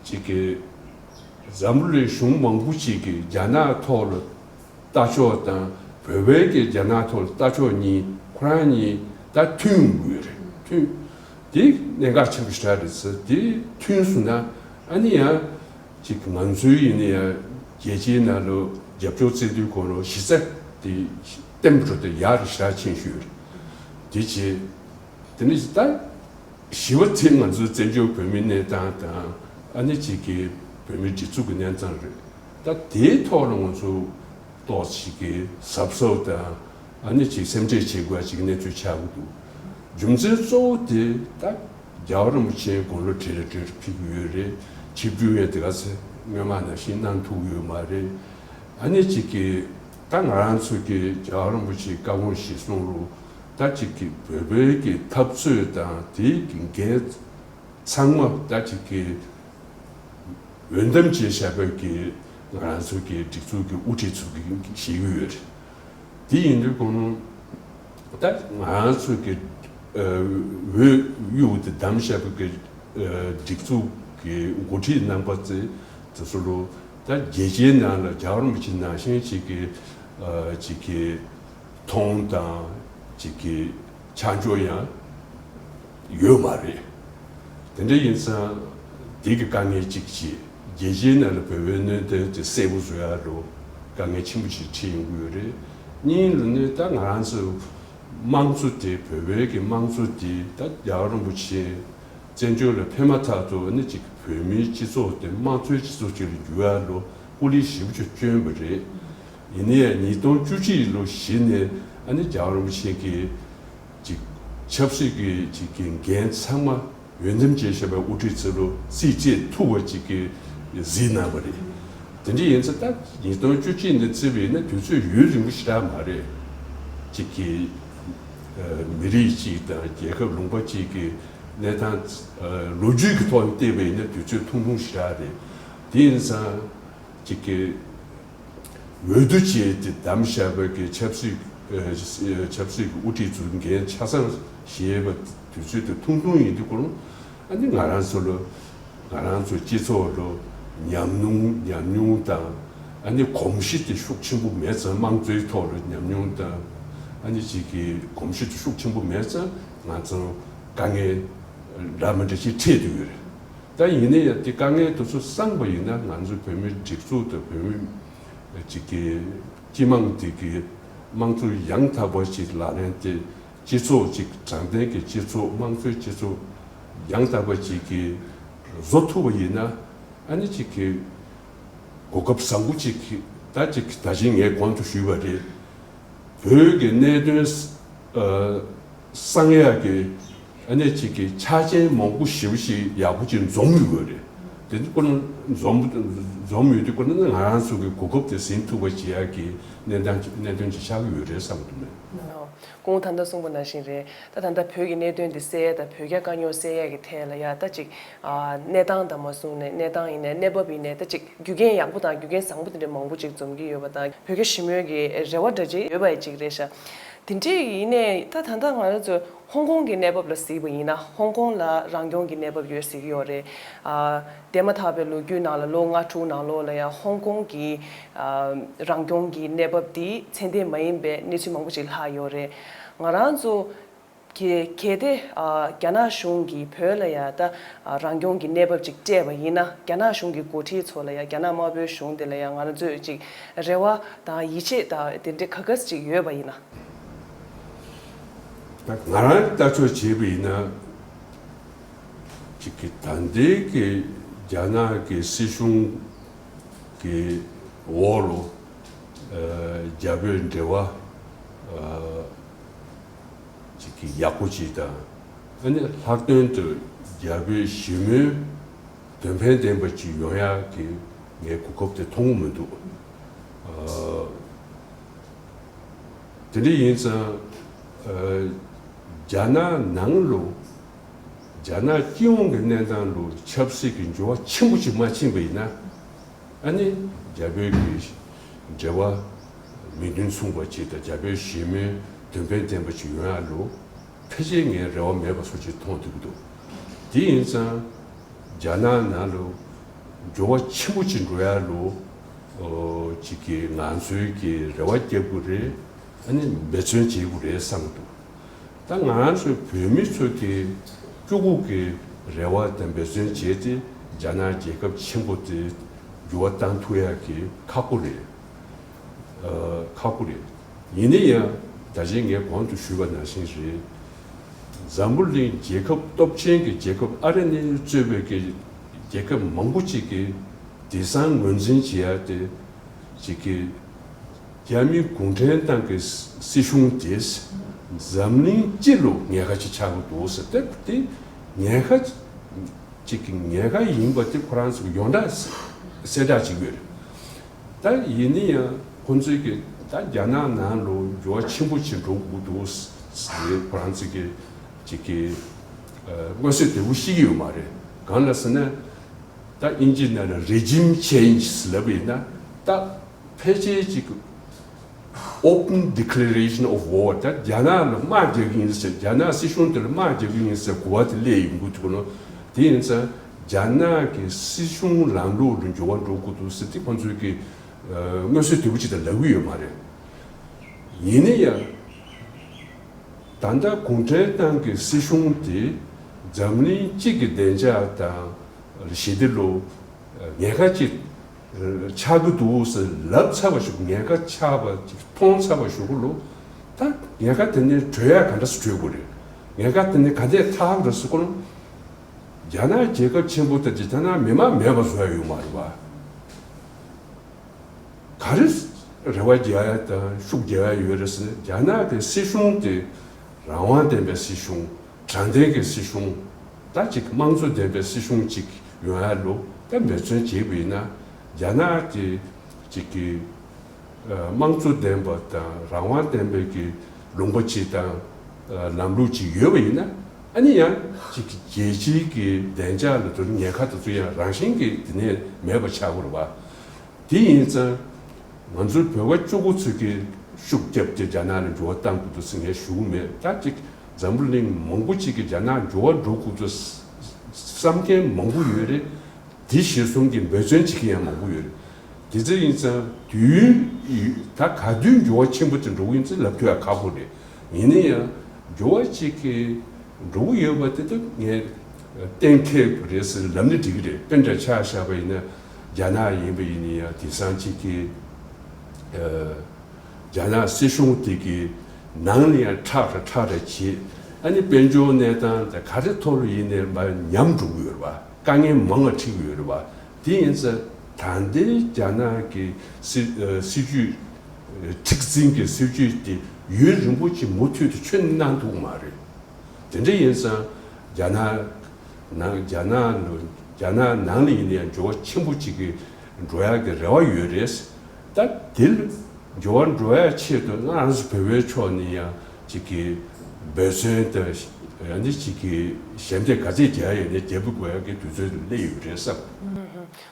ཅིག་གི་འཛམ་བུ་གླིང་གཞུང་མང་པོ་ཅིག་གིས་རྒྱ་ནག་ཐོག་ལ་ལྟ་ཕྱོགས་དང་བོད་པའི་གི་རྒྱ་ནག་ཐོག་ལ་ལྟ་ཕྱོགས་གཉིས་ཁོ་རང་གཉིས་ད་མཐུན་ཡོང་གི་ཡོད་རེད། མཐུན། དེ་གནད་འགག་ཆེན་པོ་ཞེ་དྲག་རེད་ཟེར། དེ་མཐུན་སོང་ན་ཨ་ནི་ཡང་ཅིག་ང་ཚོའི་ཡིན་ན་ཡང་རྒྱལ་སྤྱིའི་ནང་ལ་རྒྱབ་སྐྱོར་བཙལ་དུས་ཁོ་ལ་གཞི་རྩ་དེ་བརྟན་པོ་འགྲོ་དེ་ཡག་རེད་ཞེ་དྲག་མཁྱེན་ཞུ་ཡོད་རེད། དེ་བྱས། དེ་ནི་ད་བཞི་པ་དེ་ང་ཚོའི་བཙན་བྱོལ་བོད་མིའི་གནས་སྟངས་དང་ཨ་ནི་ཅིག་གི་བོད་མིའི་སྒྲིག་འཛུགས་ཀྱི་གནས་སྟངས་རེད། ད་དེའི་ཐོག་ལ་ང་ཚོ་ཏོག་ཙམ་ཅིག་གི་གཟབ་གཟབ་དང་ཨ་ནི་ཅིག་སེམས་ཁྲལ་བྱེད་དགོས་ཅིག་གནས་ཚུལ་ཆགས་ཀྱི་འདུག་རྒྱུ་མཚན་གཙོ་བོ་དེ་ད་རྒྱལ་བ་རིན་པོ་ཆེའི་དགུང་ལོ་བགྲེས་རེ་བགྲེས་རེ་ཕེབས་ཀྱི་ཡོད་རེད། ཆིབས་བསྒྱུར་ཡང་དེ་ག་ཚོད་སྔོན་མ་ནང་བཞིན་གནང་ཐུབ་ཀྱི་ཡོད་མ་རེད། ཨ་ནི་ཅིག་གི་ད་ང་རང་ཚོ་གི་རྒྱལ་བ་རིན་པོ་ཆེའི་བཀའ་དགོངས་གཞིར་བཟུང་རུ་ད་ཅིག་གི་བོད་པའི་གི་འཐབ་རྩོད་དང་དེའི་གི་འགན་ཚང་མ་ད་ཅིག་གི་འོས་འདེམས་བྱས་བཞག་པའི་གི་ང་རང་ཚོ་གི་སྒྲིག་འཛུགས་ཀྱི་དབུ་ཁྲིད་ཚོ་གིས་བཞེས་ཀྱི་ཡོད་རེད། དེ་ཡིན་དུས་ཁོང་ད་ང་རང་ཚོ་གི་འོས་གཡུག་དེ་བདམས་བཞག་པའི་གི་སྒྲིག་འཛུགས་ཀྱི་འགོ་ཁྲིད་རྣམ་པ་ཚོས་དེ་ཚོ་ལོ་ད་རྒྱལ་སྤྱིའི་ནང་ལ་རྒྱལ་བ་རིན་པོ་ཆེ་ནང་བཞིན་ཅིག་གི་ཅིག་གི་མཐོང་དང་ཅིག་གི་ཆ་འཇོག་ཡང་ཡོད་མ་རེད། དེ་འདྲ་ཡིན་ཙང་དེ་གི་དཀའ་ངལ་གཅིག་བྱས། རྒྱལ་སྤྱིའི་ནང་ལ་བོད་པའི་གནད་དོན་དེ་གསལ་པོ་བཟོ་ཡ་ལོ་དཀའ་ངལ་ཆེན་པོ་ཞིག་འཕྲད་ཡོང་གི་ཡོད་རེད། གཉིས་ལ་ནི་ད་ང་རང་ཚོ་དམངས་གཙོ་དེ་བོད་པའི་གི་དམངས་གཙོ་དེ་ད་རྒྱལ་བ་རིན་པོ་ཆེ་བཙན་བྱོལ་ལ་ཕེབས་མ་ཐག་ཏུ་ནི་ཅིག་བོད་མིའི་སྤྱི་ཚོགས་དེ་དམངས་གཙོའི་སྤྱི་ཚོགས་ཅིག་ལ་འགྱུར་ཡ་ལོ་སྐུ་ལས་ཞེ་པོ་ཅིག་བསྐྱོན་པ་རེད། ཡིན་ན་ཡང་ཉིས་སྟོང་བཅུ་གཅིག་ལོ་གཞི་ནས་ཨ་ནི་རྒྱལ་བ་རིན་པོ་ཆེ་གིས་ཅིག་ཆབ་སྲིད་ཀྱི་ཅིག་གི་འགན་ཚང་མ་འོས་འདེམས་བྱས་བཞག་པའི་དབུ་ཁྲིད་ཚོ་ལོ་རྩིས་སྤྲད་ཐུབ་པ་ཅིག་གི་གཟིགས་གནང་བ་རེད། དེ་འདྲ་ཡིན་ཙང་ད་ཉིས་སྟོང་བཅུ་གཅིག་ནས་བརྩིས་པ་ཡིན་ན་དུས་ཚོད་ཡུན་རིང་པོ་ཞེ་དྲག་མ་རེད། ཅིག་གི་མི་རིགས་གཅིག་དང་རྒྱལ་ཁབ་ལུང་པ་གཅིག་གི་གནས་སྟངས་ལོ་རྒྱུས་ཀྱི་ཐོག་ནས་བལྟས་པ་ཡིན་ན་དུས་ཚོད་ཐུང་ཐུང་ཞེ་དྲག་རེད། དེ་ཡིན་ཙང་ཅིག་གི་འོས་བསྡུ་བྱས་ཏེ་བདམས་བཞག་པའི་གི་ཆབ་སྲིད་ཨ་ཆབ་སྲིད་ཀྱི་དབུ་ཁྲིད་ཚོའི་འགན་ཆ་ཚང་བཞེས་པ་དུས་ཚོད་དེ་ཐུང་ཐུང་ཡིན་དུས་ཁོ་རང་ཨ་ནི་ང་རང་ཚོ་ལ་ང་རང་ཚོ་སྤྱི་ཚོགས་ལ་ཉམས་མྱོང་ཉམས་མྱོང་དང་ཨ་ནི་གོམས་གཤིས་དེ་ཤུགས་ཆེན་པོ་མེད་ཙང་དམངས་གཙོའི་ཐོག་ལ་ཉམས་མྱོང་དང་ཨ་ནི་ཅིག་གི་གོམས་གཤིས་དེ་ཤུགས་ཆེན་པོ་མེད་ཙང་ང་ཚོ་དཀའ་ངལ་འདྲ་མི་འདྲ་ཞིག་འཕྲད་དུ་ཡོད་རེད། ད་ཡིན་ན་ཡང་དེ་དཀའ་ངལ་དེ་ཚོ་སངས་པ་ཡིན་ན་ང་ཚོ་བོད་མིའི་སྒྲིག་འཛུགས་དང་བོད་མི་ཅིག་གི་སྤྱི་དམངས་དེ་གི་དམངས་གཙོ་ཡང་དག་པ་ཅིག་ལག་ལེན་དེ་སྤྱི་ཚོགས་ཅིག་དྲང་བདེན་གྱི་སྤྱི་ཚོགས་དམངས་གཙོའི་སྤྱི་ཚོགས་ཡང་དག་པ་ཅིག་གི་བཟོ་ཐུབ་པ་ཡིན་ན་ཨ་ནི་ཅིག་གི་གོ་སྐབས་བཟང་པོ་ཅིག་གི་ད་ཅིག་ད་གིན་ངས་གོང་དུ་ཞུས་པ་རེད། བོད་ཀྱི་གནད་དོན་ཨ་གསང་ཡག་གི་ཨ་ནེ་གཅིག་གི་ཆ་རྐྱེན་མང་པོ་ཞེ་པོ་ཞིག་ཡག་པོ་ཅིག་འཛོམས་ཡོད་རེད། དེ་ཚོ་ཁོ་ན་འཛོམས་འཛོམས་ཡོད་དུས་ཁོ་ན་ང་རང་ཚོ་གི་གོ་སྐབས་དེ་ཟིན་ཐུབ་པ་བྱེད་ཡག་གི་གནད་དོན་གནད་དོན་ཅིག་ཆགས་ཀྱི་ཡོད་རེད་བསམ་གྱི་འདུག་མེད། ཨོ། ཁོང་ད་ལྟ་གསུངས་པ་ནང་བཞིན་རེད། ད་ད་ལྟ་བོད་ཀྱི་གནད་དོན་འདི་སེལ་ཡ་དང་བོད་རྒྱ་དཀའ་རྙོག་སེལ་ཡ་གི་ཐད་ལ་ཡ་ད་ཅིག་ཨ་གནས་སྟངས་དང་མ་བཟུང་ནས་གནས་སྟངས་ཡིན་ནའི་གནས་བབ་ཡིན་ནའི་ད་ཅིག་རྒྱུ་རྐྱེན་ཡག་པོ་དང་རྒྱུ་རྐྱེན་བཟང་པོ་དེ་འདྲ་མང་པོ་ཅིག་འཛོམས་ཀྱི་ཡོད་པ་དང་བོད་རྒྱ་ཞི་མོལ་གྱི་རེ་བ་འདྲ་ཅིག་ཡོད་པ་ཅིག་རེད་ཤག་དེ་འདྲས་ཡིན་ནའི་ད་ད་ལྟ་ང་རང་ཚོ་ཧོང་ཀོང་གི་གནས་བབ་ལ་གཟིགས་པ་ཡིན་ན་ཧོང་ཀོང་ལ་རང་སྐྱོང་གི་གནས་བབ་ཡོད་ཟེར་གྱི་ཡོད་རེད། ཨ་འདས་མ་ཐག་པའི་ལོ་རྒྱུས་ནང་ལ་ལོ་ལྔ་དྲུག་ནང་ལོགས་ལ་ཡང་ཧོང་ཀོང་གི་ཨ་རང་སྐྱོང་གི་གནས་བབ་དེ་ཚད་ལྡན་མ་ཡིན་པའི་གནས་ཚུལ་མང་པོ་ཅིག་ལྷག་ཡོད་རེད། ང་རང་ཚོ་གལ་གལ་ཏེ་ཨ་རྒྱ་ནག་གཞུང་གིས་བོད་ལ་ཡང་ད་ཨ་རང་སྐྱོང་གི་གནས་བབ་ཅིག་སྤྲད་པ་ཡིན་ན་རྒྱ་ནག་གཞུང་གི་འགོ་ཁྲིད་ཚོ་ལ་ཡང་རྒྱ་ནག་དམར་པོའི་གཞུང་དེ་ལ་ཡང་ང་རང་ཚོས་ཅིག་རེ་བ་དང་ཡིད་ཆེས་དང་དེ་འདྲའི་ག་ག་ཅིག་ཡོད་པ་ཡིན་ན། ད་ང་རང་ལྟ་ཕྱོགས་བྱས་པ་ཡིན་ན་ཅིག་གི་ད་ལྟའི་གི་རྒྱ་ནག་གི་སྲིད་གཞུང་གི་འོག་ལ་ཨ་རྒྱ་བོད་འབྲེལ་བ་ཨ་ཅིག་གི་ཡག་པོ་ཅིག་དང་ཨ་ནི་ལྷག་དོན་དུ་རྒྱ་བོད་ཞི་མོལ་དོན་ཕན་ལྡན་པ་ཅིག་ཡོང་ཡག་གི་ངས་གོ་སྐབས་དེ་མཐོང་གི་མི་འདུག་ཨ་དེ་འདྲ་ཡིན་ཙང་ཨ་རྒྱ་ནག་ནང་ལ་ རྒྱ་ནག་སྤྱི་ཡོངས་ཀྱི་གནས་སྟངས་ལ་ཆབ་སྲིད་ཀྱི་འགྱུར་བ་ཆེན་པོ་ཅིག་མ་ཕྱིན་པ་ཡིན་ན། ཨ་ནི་རྒྱ་བོད་ཀྱི་འབྲེལ་བ་མི་མཐུན་མཚུངས་པ་ཅིག་དང་རྒྱ་བོད་ཞི་མོལ་དོན་ཕན་ལྡན་པ་ཅིག་ཡོང་ཡ་ལ་ཕལ་ཆེར་ངས་རེ་བ་མེད་པ་བཟོ་ཅིག་མཐོང་ཐུབ་ཀྱི་འདུག་དེ་ཡིན་ཙང་རྒྱ་ནག་ནང་ལ་འགྱུར་བ་ཆེན་པོ་ཅིག་འགྲོ་ཡ་ལ་ཅིག་གི་ང་ཚོའི་གི་རེ་བ་རྒྱག་དགོས་རེད། ཨ་ནི་འབད་བརྩོན་བྱེད་དགོས་རེད་བསམ་གྱི་འདུག་ད་ང་ཚོ་བོད་མི་ཚོ་གི་སྤྱི་ཁོག་གི་རེ་བ་དང་འབད་བརྩོན་བྱས་ཏེ་རྒྱ་ནག་རྒྱལ་ཁབ་ཆེན་པོ་དེ་འགྱུར་བ་བཏང་ཐུབ་ཡག་གི་ཁག་པོ་རེད། ཨ། ཁག་པོ་རེད། ཡིན་ན་ཡང་ད་ཅི་ངས་གོང་དུ་ཞུས་པ་ནང་བཞིན་རེད། འཛམ་བུ་གླིང་རྒྱལ་ཁབ་སྟོབས་ཆེན་གྱི་རྒྱལ་ཁབ་ཨ་རི་ནས་གཙོས་པའི་གི་རྒྱལ་ཁབ་མང་པོ་ཅིག་གིས་དེང་སང་ངོས་འཛིན་བྱེད་ཡག་དེ་ཅིག་གི་རྒྱ་མི་གུང་ཁྲན་ཏང་གི་སྲིད་གཞུང་དེས་འཛམ་གླིང་སྤྱི་ལ་ཉེན་ཁ་ཅིག་ཆགས་ཀྱི་འདུག་ཟེར་ཏེ། དེ་ཉེན་ཁ་ཅིག་གི་ཉེན་ཁ་ཡིན་པ་དེ་ཁོ་རང་ཚོ་གི་ཡོངས་གྲགས་གསལ་བསྒྲགས་བྱེད་ཀྱི་ཡོད་རེད། ད་ཡིན་ན་ཡང་ཁོ་ཚོས་ཀྱི་ད་རྒྱ་ནག་ནང་ལ་འགྱུར་བ་ཆེན་པོ་ཅིག་འགྲོ་དགོས་འདུག་ཟེར་ཁོ་རང་ཚོས་ཀྱི་ཅིག་གི་ཨ། མངོན་གསལ་དོད་པོ་ཤེས་ཀྱི་ཡོད་མ་རེད། གང་ལ་ཟེར་ན། ད་དབྱིན་ཇི་ནང་ལ་regime change ལབ་པ་ཡིན་ན། ད་ཕལ་ཆེར་ཅིག་open declaration of war ད་རྒྱ་ནག་ལ་དམག་རྒྱག་གི་ཡིན་ཟེར། རྒྱ་ནག་སྲིད་གཞུང་དེ་ལ་དམག་རྒྱག་གི་ཡིན་ཟེར་གོ་བ་དེ་སླེབས་ཡོང་གི་འདུག་ནོ། དེ་ཡིན་ཙང་རྒྱ་ནག་གི་སྲིད་གཞུང་ལམ་ལུགས་ལ་འགྱུར་བ་འགྲོ་དགོས་འདུག་ཟེར་དེ་ཁོང་ཚོས་ཀྱི་ཨ། མངོན་གསལ་དོད་པོ་ཅིག་ད་ལབ་ཀྱི་ཡོད་མ་རེད། ཡིན་ན་ཡང་། ད་ལྟ་གུང་ཁྲན་ཏང་གི་སྲིད་གཞུང་དེ་འཛམ་གླིང་སྤྱི་གི་བདེ་འཇགས་དང་ཞི་བདེ་ལ་ཉེན་ཁ་ཅིག་ཆགས་ཀྱི་འདུག་ཟེར་ལབ་ཚར་བ་ཞིག་ཉེན་ཁ་ཆགས་པ་ཅིག་མཐོང་ཚར་བ་ཞིག་ལ། ད་ཉེན་ཁ་དེ་ནས་གྲོལ་ཡག་ག་འདྲ་སེ་གྲོལ་དགོས་རེད། ཉེན་ཁ་དེ་ནས་ག་འདྲས་ཐར་དགོས་རེད་ཟེར་གོ་ན། རྒྱ་ནག་རྒྱལ་ཁབ་ཆེན་པོ་དེ་རྒྱ་ནག་མི་དམངས་མེད་པ་བཟོ་ཡ་ཡོད་མ་རེད་པ། ག་རེ་རེ་བ་རྒྱག་ཡ་དང་ཤུགས་རྒྱག་ཡ་ཡོད་རེད་ཟེར་ན། རྒྱ་ནག་གི་སྲིད་གཞུང་དེ་རང་དབང་ལྡན་པའི་སྲིད་གཞུང་། དྲང་བདེན་གྱི་སྲིད་གཞུང་། ད་ཅིག་དམངས་གཙོ་ལྡན་པའི་སྲིད་གཞུང་ཅིག་ཡོང་ཡ་ལ་ད་འབད་བརྩོན་བྱེད་པ་ཡིན་ན། རྒྱ་ནག་དེ་ཅིག་གི་ཨ། དམངས་གཙོ་ལྡན་པ་དང་རང་དབང་ལྡན་པའི་གི་ལུང་པ་ཅིག་དང་ཨ། ལམ་ལུགས་ཅིག་ཡོད་པ་ཡིན་ན། ཨ་ནི་ཡང་ཅིག་གི་རྒྱལ་སྤྱིའི་གི་བདེ་འཇགས་ལ་དོ་ཉེན་ཁ་དེ་ཚོ་ཡང་རང་བཞིན་གྱིས་དེ་ནས་མེད་པ་ཆགས་ཀྱི་རེད་པ། དེ་ཡིན་ཙང་ང་ཚོའི་བོད་པ་གཅིག་པོ་ཚོས་ཀྱི་ཤུགས་བརྒྱབ་སྟེ་རྒྱ་ནག་ལ་འགྱུར་བ་གཏང་དགོས་འདུག་ཟེར་ངས་ཞུ་གི་མེད། ད་ཅིག་འཛམ་བུ་གླིང་མང་པོ་ཅིག་གིས་རྒྱ་ནག་འགྱུར་བ་འགྲོ་དགོས་འདུག་བསམ་མཁན་མང་པོ་ཡོད་རེད། དེ་གཞིར་བཟུང་གི་འབད་བརྩོན་བྱེད་མཁན་ཡང་མང་པོ་ཡོད་རེད། དེ་ཚོ་ཡིན་ཙང་དུས་ཡུན་ད་ག་དུས་འགྱུར་བ་ཆེན་པོ་དེ་འགྲོ་གི་ཡིན་ཚེ་ལབ་ཐུབ་ཡ་ཁག་པོ་རེད། ཡིན་ན་ཡང་འགྱུར་བ་ཅིག་གི་འགྲོ་གི་ཡོད་པ་དེ་ད་ངས་གཏན་འཁེལ་རེད་ཟེར་ལབ་ན་འགྲིག་གི་རེད། དཔེ་འདྲ་ཆ་བཞག་པ་ཡིན་ན་རྒྱ་ནག་ཡིན་པ་ཡིན་ན་ཡང་དེང་སང་ཅིག་གི་ཨ། རྒྱ་ནག་སྲིད་གཞུང་དེ་གི་ནང་ལ་ཡང་ཁྲག་རེ་ཁྲག་རེ་བྱེད། ཨ་ནི་དཔལ་འབྱོར་གནས་སྟངས་དེ་ག་རེ་ཐོག་ལ་ཡིན་ནའི་མར་ཉམས་འགྲོ་གི་ཡོད་རེད་པ། དཀའ་ངལ་མང་བ་འཕྲད་ཀྱི་ཡོད་རེད་པ། དེ་ཡིན་ཙང་ད་ལྟའི་རྒྱ་ནག་གི་སྲིད་ཨ། སྲིད་ཇུས་ཨ། མཁྲེགས་འཛིན་གྱི་སྲིད་ཇུས་དེ་ཡུན་རིང་པོ་ཅིག་མུ་མཐུད་དུ་ཁྱོན་ནས་གནང་ཐུབ་ཀྱི་མ་རེད། དེ་འདྲ་ཡིན་ཙང་རྒྱ་ནག་ནང་རྒྱ་ནག་ལ་རྒྱ་ནག་ནང་ལ་ཡིན་ན་ཡང་འགྱུར་བ་ཆེན་པོ་ཅིག་གི་འགྲོ་ཡག་གི་རེ་བ་ཡོད་རེད། ད་དེ་ལ་འགྱུར་བ་འགྲོ་ཡག་ཆེད་དུ་ང་རང་ཚོ་བོད་པའི་ཕྱོགས་ནས་ཡང་ཅིག་གི་འབད་བརྩོན་དང་ཡང་ན་ཅིག་གི་ཞབས་འདེགས་ག་ཚད་རྒྱག་ཡ་ཡོད་ན་རྒྱབ་དགོས་ཡག་གི་དུས་ཚོད་སླེབས་ཡོད་རེད་བསམ།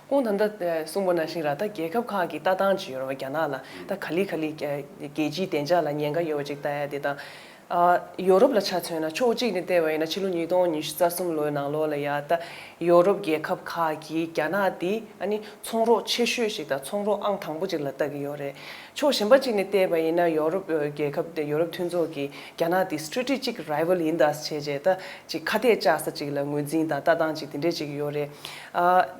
ཁོང་ད་ལྟ་གསུངས་པ་ནང་བཞིན་ར། ད་རྒྱལ་ཁབ་ཁག་གི་ལྟ་སྟངས་ཅིག་ཡོད་རེད་པ། རྒྱ་ནག་ལ་ད་ག་ལེ་ག་ལེ་རྒྱལ་སྤྱིའི་བདེ་འཇགས་ལ་ཉེན་ཁ་ཡོད་པ་ཅིག་ལྟ་ཡ་དེ་དང་། ཨ། ཡོ་རོབ་ལ་ཆ་མཚོན་ན་ཕྱོགས་གཅིག་ནས་བལྟས་པ་ཡིན་ན་ཕྱི་ལོ་ཉིས་སྟོང་ཉི་ཤུ་རྩ་གསུམ་ལོའི་ནང་ལོགས་ལ་ཡ། ད་ཡོ་རོབ་རྒྱལ་ཁབ་ཁག་གིས་རྒྱ་ནག་འདི་ཨ་ནི་ཚོང་རོགས་ཆེ་ཤོས་ཤིག་དང་ཚོང་རོགས་ཨང་དང་པོ་ཅིག་ལ་ལྟ་གི་ཡོད་རེད། ཕྱོགས་གཞན་པ་ཅིག་ནས་བལྟས་པ་ཡིན་ན་ཡོ་རོབ་རྒྱལ་ཁབ་དེ་ཡོ་རོབ་མཐུན་ཚོགས་ཀྱིས་རྒྱ་ནག་འདི་strategic rival ཡིན་ད་བྱས་རྗེས་ད་ཅིག་ཁ་གཏད་བཅག་ས་ཅིག་ལ་ངོས་འཛིན་དང་ལྟ་སྟངས་ཅིག་དེ་འདྲས་ཅིག་ཡོད་རེད། ཨ།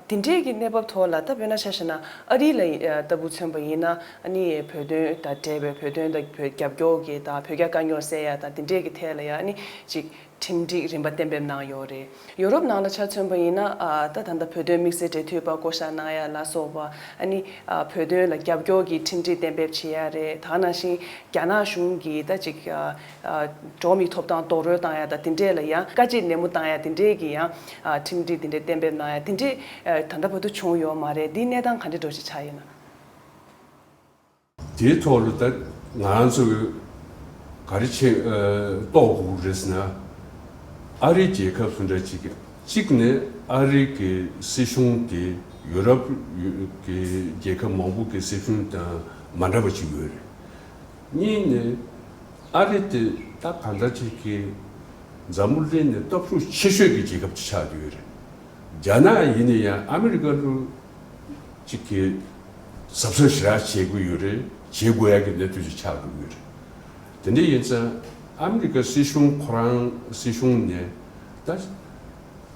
དེ་འདྲས་ཀྱི་གནས་བབ་ཐོག་ལ་ད་དཔེར་ན་ཆ་བཞག་ན་ཨ་རི་ལ་ཨ། ལྟ་བུ་མཚོན་པ་ཡིན་ན། ཨ་ནི་བོད་དོན་དང་འབྲེལ་བའི་བོད་དོན་དང་བོད་རྒྱབ་སྐྱོར་གྱི་དང་བོད་རྒྱ་དཀའ་རྙོག་སེལ་ཡ་དང་དེ་འདྲས་ཀྱི་ཐད་ལ་ཡ་ཨ་ནི་ཅིག་ཁྲིམས་སྒྲིག་རིམ་པ་གཏན་འབེབས་གནང་ཡོད་རེད། ཡོ་རོབ་ནང་ལ་ཆ་མཚོན་པ་ཡིན་ན། ཨ། ད་ད་ལྟ་བོད་དོན་དམིགས་བསལ་འབྲེལ་མཐུད་པ་བསྐོ་བཞག་གནང་ཡ་ལ་སོགས་པ། ཨ་ནི་ཨ། བོད་དོན་ལ་རྒྱབ་སྐྱོར་གྱི་ཁྲིམས་སྒྲིག་གཏན་འབེབས་བྱེད་ཡ་རེད། ད་ནང་བཞིན་རྒྱ་ནག་གཞུང་གིས་ད་ཅིག་ཨ། ཨ། འགྲོ་བ་མིའི་ཐོབ་ཐང་རྡོག་རོལ་བཏང་ཡ་དང་དེ་འདྲས་ལ་ཡང་དཀའ་སྤྱད་ནན་མོ་བཏང་ཡ་དེ་འདྲས་ཀྱི་ཡང་ཨ། ཁྲིམས་སྒྲིག་དེ་འདྲས་གཏན་འབེབས་གནང་ཡ་དེ་འདྲས་ཨ། ད་ལྟ་བར་དུ་བྱུང་ཡོད་མ་རེད། འདིའི་གནས་སྟངས་ག་འདྲས་འདྲ་ཞིག་ཆགས་ཡོད་ན། དེའི་ཐོག་ལ་ད་ང་རང་ཚོ་ག་རེ་བྱེད་ཨ། རྟོགས་དགོས་རེད་ཟེར་ན། ཨ་རིའི་རྒྱལ་ཁབ་སུ་འདྲ་ཅིག་གཅིག་ནས་ཨ་རི་གི་སྲིད་གཞུང་དེ་ཡུ་རོབ་གི་རྒྱལ་ཁབ་མང་པོ་གི་སྲིད་གཞུང་དང་མ་འདྲ་བ་ཅིག་ཡོད་རེད། གཉིས་ནས་ཨ་རི་དེ་ད་གང་ལྟར་ཅིག་གི་འཛམ་བུ་གླིང་ནས་སྟོབས་ཤུགས་ཆེ་ཤོས་ཀྱི་རྒྱལ་ཁབ་ཅིག་ཆགས་ཀྱི་ཡོད་རེད། རྒྱ་ནག་ཡིན་ན་ཡང་ཨ་མི་རི་ཀ་ལུ་ཅིག་གི་གཟབ་གཟབ་ཞེ་དྲག་བྱེད་དགོས་ཡོད་རེད། བྱེད་དགོས་ཡ་གི་གནས་ཚུལ་ཅིག་ཆགས་ཀྱི་ཡོད་རེད། དེ་འདྲ་ཡིན་ཙང་ཨ་མི་རི་ཀ་སྲིད་གཞུང་ཁོ་རང་སྲིད་གཞུང་ནས་ད་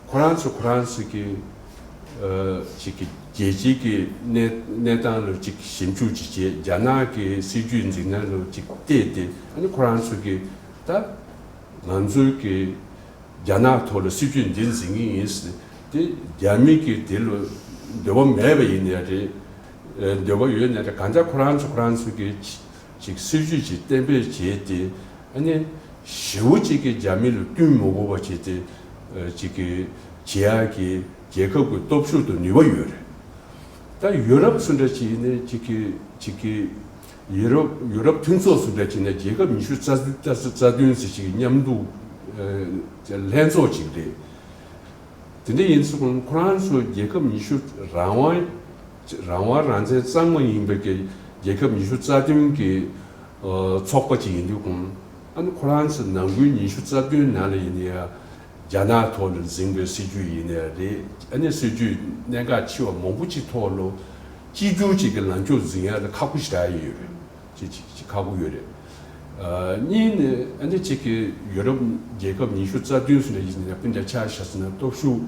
ཁོ་རང་ཚོ་ཁོ་རང་ཚོ་གི་ཨ་ཅིག་གི་རྒྱལ་སྤྱིའི་གི་གནས་གནས་སྟངས་ལ་ཅིག་ཞིབ་འཇུག་ཅིག་བྱེད། རྒྱ་ནག་གི་སྲིད་ཇུས་འཛིན་སྟངས་ལ་ཅིག་བལྟས་ཏེ། ཨ་ནི་ཁོ་རང་ཚོ་གི་ད་ང་ཚོའི་གི་རྒྱ་ནག་ཐོག་ལ་སྲིད་ཇུས་འདི་འཛིན་གྱི་ཡིན་ཟེར་ཏེ། རྒྱ་མི་གིས་དེ་ལ་འདོད་པ་མེད་པ་ཡིན་ནའི་རེད། ཨ་འདོད་པ་ཡོད་ནའི་རེད། གང་ལྟར་ཁོ་རང་ཚོ་ཁོ་རང་ཚོ་གི་ཅིག་སྲིད་ཇུས་ཅིག་གཏན་འབེབས་བྱས་ཏེ། ཨ་ནི་ཞེ་པོ་ཅིག་གི་རྒྱ་མི་ལ་བསྟུན་མ་དགོས་པ་བྱས་ཏེ་ཨ་ཅིག་གི་བྱེད་ཡག་གི་རྒྱལ་ཁབ་ཀྱི་སྟོབས་ཤུགས་དང་ནུས་པ་ཡོད་རེད། ད་ཡུ་རོབ་སུ་འདྲ་ཅིག་ཡིན་ནའི་ཅིག་གི་ཅིག་གི་ཡུ་རོབ་ཡུ་རོབ་མཐུན་ཚོགས་སུ་འདྲ་ཅིག་ནས་རྒྱལ་ཁབ་ཉི་ཤུ་རྩ་རྩ་རྩ་བདུན་ཟེར་ཅིག་མཉམ་འདུ་ཨ་ལྷན་ཚོགས་ཅིག་རེད། དེ་འདྲ་ཡིན་ཙང་ཁོ་རང་ཚོ་རྒྱལ་ཁབ་ཉི་ཤུ་རང་དབང་རང་དབང་རང་བཙན་གཙང་མ་ཡིན་པའི་གི་རྒྱལ་ཁབ་ཉི་ཤུ་རྩ་བདུན་གི་ཨ་ཚོགས་པ་ཅིག་ཡིན་དུས་ཀུན། ཨ་ནི་ཁོ་རང་ཚོ་ནང་ཁུལ་ཉི་ཤུ་རྩ་བདུན་ནང་ལ་ཡིན་ནའི་ཡང་རྒྱ་ནག་ཐོག་ལ་འཛིན་པའི་སྲིད་ཇུས་ཡིན་ནའི་རེད། ཨ་ནི་སྲིད་ཇུས་གནད་འགག་ཆེ་བ་མང་པོ་ཅིག་ཐོག་ལ་གཅིག་གྱུར་ཅིག་གི་ལངས་ཕྱོགས་འཛིན་ཡ་ལ་ཁག་པོ་ཞེ་དྲག་ཡོད་རེད། ཅིག་ཅིག་ཅིག་ཁག་པོ་ཡོད་རེད། ཨ་གཉིས་ནས་ཨ་ནི་ཅིག་གི་ཡུ་རོབ་རྒྱལ་ཁབ་ཉི་ཤུ་རྩ་བདུན་སུ་ནས་ཡིན་ན་སྤུན་ཟླ་ཆ་བཞག་ཟེར་ན་སྟོབས་ཤུགས་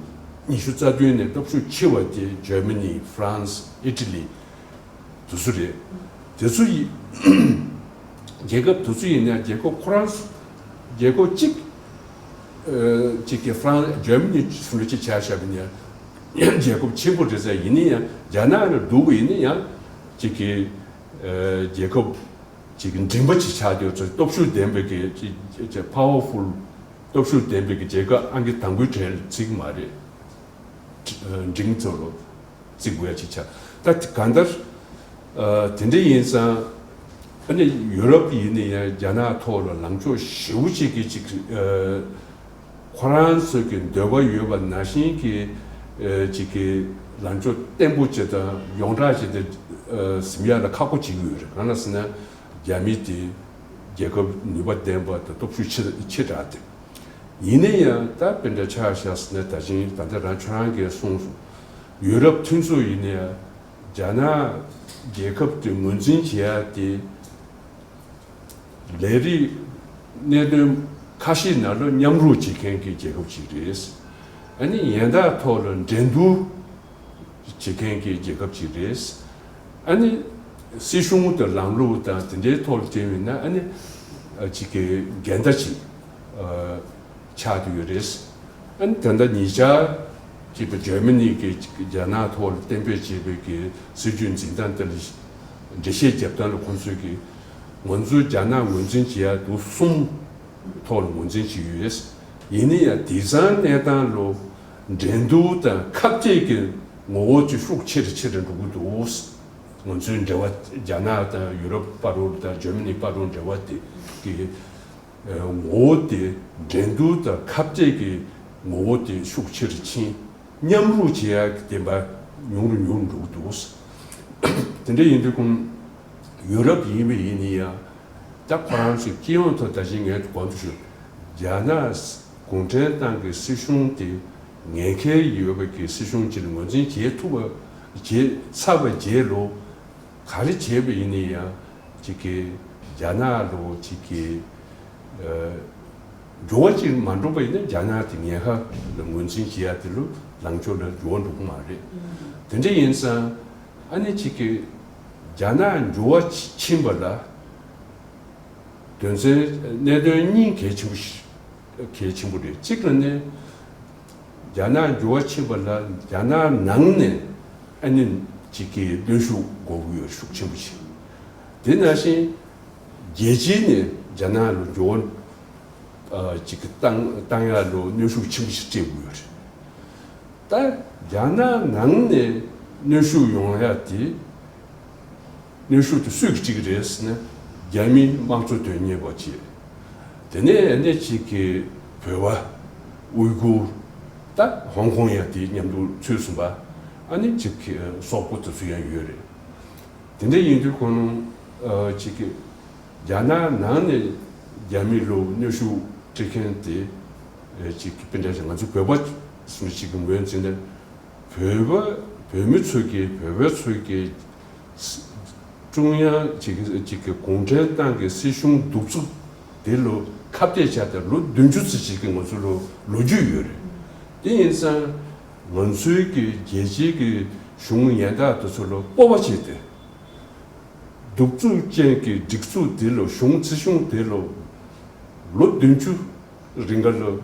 ཉི་ཤུ་རྩ་བདུན་ནས་སྟོབས་ཤུགས་ཆེ་བ་དེ་ཇར་མ་ནི། ཧྥ་རན་སི། ཨི་ཊ་ལི། དེ་ཚོ་རེད། དེ་ཚོ་ཡི་རྒྱལ་ཁབ་དེ་ཚོ་ཡིན་ན་རྒྱལ་ཁབ་ཁོ་རང་སུ་རྒྱལ་ཁབ་གཅིག་ཨ་ཅིག་གི་ཧྥ་རན་ཇར་མ་ནི་སུ་ལ་ཅིག་ཆ་བཞག་པ་ཡིན་ན་རྒྱལ་ཁབ་ཆེན་པོ་རེད་ཟེར། ཡིན་ན་ཡང་རྒྱ་ནག་ལ་འདུག་པ་ཡིན་ན་ཡང་ཅིག་གི་ཨ་རྒྱལ་ཁབ་ཅིག་གི་མགྲིན་པ་ཅིག་ཆགས་ཡོད་ཚོད། སྟོབས་ཤུགས་ལྡན་པའི་གི་ཅིག་ཅིག་པ་ཝར་ཕུལ་སྟོབས་ཤུགས་ལྡན་པའི་གི་རྒྱལ་ཁབ་ཨང་ཀི་དང་པོའི་གྲས་ལ་བརྩི་གི་མ་རེད། ཨ་མགྲིན་ཚོ་ལོ་བརྩི་དགོས་ཡ་ཅིག་ཆགས། ད་གང་ལྟར་ཨ་དེ་འདྲ་ཡིན་ཙང་ཨ་ནི་ཡུ་རོབ་ཡིན་ན་ཡང་རྒྱ་ནག་ཐོག་ལ་ལངས་ཕྱོགས་ཞེ་པོ་ཅིག་གི་ཅིག་ཨ་ཁོ་རང་ཚོའི་གི་འདོད་པ་ཡོད་པ་ནང་བཞིན་གྱི་ཨ་ཅིག་གི་ལངས་ཕྱོགས་བརྟན་པོ་ཅིག་དང་ཡོངས་གྲགས་ཅིག་དེ་ཨ་ཟིན་ཡ་ལ་ཁག་པོ་ཅིག་ཡོད་རེད། གང་ལ་ཟེར་ན་རྒྱ་མི་དེ་རྒྱལ་ཁབ་ནུས་པ་ལྡན་པ་དང་སྟོབས་ཤུགས་ཆེ་ཆེ་དྲགས་ཏེ། ཡིན་ན་ཡང་ད་དཔེ་འདྲ་ཆ་བཞག་ཟེར་ན་ད་ཅིང་ད་ལྟ་རང་ཁྱོད་རང་གིས་གསུངས་སོང་། ཡུ་རོབ་མཐུན་ཚོགས་ཡིན་ན་ཡང་རྒྱ་ནག་རྒྱལ་ཁབ་དེ་ངོས་འཛིན་བྱེད་ཡ་དེ་ལས་རིགས་གནད་དོན་ཁ་ཤས་ནང་ལ་མཉམ་རུབ་བྱེད་མཁན་གྱི་རྒྱལ་ཁབ་ཅིག་རེད། ཨ་ནི་ཡན་ཐོག་ལ་འགྲན་བསྡུར་བྱེད་མཁན་གྱི་རྒྱལ་ཁབ་ཅིག་རེད། ཨ་ནི་སྲིད་གཞུང་དང་ལམ་ལུགས་དང་དེ་འདྲའི་ཐོག་ལ་བལྟས་པ་ཡིན་ན་ཨ་ནི་ཅིག་གི་འགལ་ཟླ་ཅིག་ཨ་ཆགས་བསྡད་ཡོད་རེད། ཨ་ནི་ད་ལྟ་ཉེ་ཆར་ཅིག་པ་ཇར་མ་ནི་གིས་རྒྱ་ནག་ཐོག་ལ་གཏན་འབེབས་བྱས་པའི་གི་སྲིད་ཇུས་འཛིན་སྟངས་དེ་ལ་འགྲེལ་བཤད་རྒྱབ་སྟངས་ལ་ཁོང་ཚོས་གི་ང་ཚོས་རྒྱ་ནག་ངོས་འཛིན་བྱེད་ཡ་དུ་གསུམ་ཐོག་ལ་ངོས་འཛིན་བྱེད་ཡོད། ཡིན་ན་ཡང་དེང་སང་གནས་སྟངས་ལོ་འགྲན་བསྡུར་དང་ཁ་གཏད་ཀྱི་ངོ་བོ་ཅིག་ཤུགས་ཆེ་རུ་ཆེ་རུ་འགྲོ་གི་འདུག་ང་ཚོའི་འབྲེལ་བ་རྒྱ་ནག་དང་ཡུ་རོབ་བར་དུ་དང་ཇར་མ་ནི་བར་དུ་འབྲེལ་བ་དེ་གི་ངོ་བོ་དེ་འགྲན་བསྡུར་དང་ཁ་གཏད་ཀྱི་ངོ་བོ་དེ་ཤུགས་ཆེ་རུ་ཕྱིན། མཉམ་རུབ་བྱེད་ཡག་གི་བདེན་པ་ཉུང་རུ་ཉུང་རུ་འགྲོ་གི་འདུག་དེ་འདྲ་ཡིན་དུས་ཀུན་ཡུ་རོབ་ཡིན་པ་ཡིན་ན་ཡང་ད་ཁོ་རང་ཚོའི་སྤྱི་ཡོངས་ཐོག་ད་ཅིང་ངས་གོང་དུ་ཞུས་རྒྱ་ནག་གུང་ཁྲན་ཏང་གི་སྲིད་གཞུང་དེ་ངན་ཁེལ་ཡོད་པ་གི་སྲིད་གཞུང་ཅིག་ལ་ངོས་འཛིན་བྱེད་ཐུབ་པ་བྱེད་ཚར་བའི་རྗེས་ལོ། ག་རེ་བྱས་པ་ཡིན་ན་ཡང་ཅིག་གི་རྒྱ་ནག་ལོ་ཅིག་གི་ཨ་འགྱུར་བ་ཅིག་མ་འགྲོ་བ་ཡིན་ན་རྒྱ་ནག་དེ་ཉེན་ཁ་ལ་ངོས་འཛིན་བྱེད་ཡ་དེ་ལོ་ལངས་ཕྱོགས་ལ་འགྱུར་བ་འགྲོ་གི་མ་རེད། དེ་འདྲ་ཡིན་ཙང་ཨ་ནི་ཅིག་གི་རྒྱ་ནག་འགྱུར་བ་ཕྱིན་པ་ལ་དོན་ཚན་གནད་དོན་གཉིས་གལ་ཆེན་པོ་ཞིག་གལ་ཆེན་པོ་རེད། གཅིག་ལ་ནི། རྒྱ་ནག་འགྱུར་བ་ཕྱིན་པ་ལ་རྒྱ་ནག་ནང་ནས་ཨ་ནི་གཅིག་གི་གནོན་ཤུགས་དགོས་ཀྱི་ཡོད། ཤུགས་ཆེན་པོ་ཞིག་དེ་ནང་བཞིན་རྒྱལ་སྤྱི་ནས་རྒྱ་ནག་ལ་འགྱུར་བ་ཨ་གཅིག་གི་བཏང་བཏང་ཡ་ལ་གནོན་ཤུགས་ཆེན་པོ་ཞིག་སྤྲད་ཀྱི་ཡོད་རེད། ད་རྒྱ་ནག་ནང་ནས་གནོན་ཤུགས་ཡོང་ཡ་དེ། གནོན་ཤུགས་དེ་སུས་ཀྱིས་སྤྲད་ཀྱི་རེད་ཟེར་ན་རྒྱ་མིའི་དམངས་གཙོ་དོན་གཉེར་བ་བཅས། དེ་ནས་ཨ་ནི་གཅིག་གི་བོད་པ་ ཨུའི་གུར། ད་ཧོང་ཀོང་ཡང་དེ་མཉམ་དུ་ཚུད་སོང་པ། ཨ་ནི་ཅིག་གི་སོག་པོ་དེ་ཚོ་ཡང་ཡོད་རེད། དེ་འདྲ་ཡིན་དུས་ཁོ་རང་ཅིག་གི་རྒྱ་ནག་ནང་ནས་རྒྱ་མི་ལ་གནོན་ཤུགས་སྤྲད་མཁན་དེ་ཅིག་གི་དཔེ་འདྲ་ཞིག་ང་ཚོ་བོད་པ་སུ་ཞིག་གི་ངོས་འཛིན་ན། བོད་པ་བོད་མི་ཚོས་ཀྱི་བོད་པ་ཚོས་ཀྱི་ཀྲུང་དབྱང་ཅིག་ཅིག་གི་གུང་ཁྲན་ཏང་གི་སྲིད་གཞུང་གདུག་རྩུབ་དེ་ལོ་ཁ་གཏད་བཅག་སྟེ་ལོ་བདུན་ཅུ་ཙམ་ཞིག་གི་ང་ཚོ་ལོ་ལོ་རྒྱུས་ཡོད་རེད། དེ་ཡིན་ཙང་ང་ཚོའི་གི་རྒྱལ་སྤྱིའི་གི་གཞུང་ཡན་དག་དེ་ཚོ་ལ་སྤོབས་པ་བྱས་ཏེ། གདུག་རྩུབ་ཅན་གྱི་སྒྲིག་འཛུགས་དེ་ལོ་གཞུང་སྲིད་གཞུང་དེ་ལོ་ལོ་བདུན་ཅུ་རིང་ག་ལ་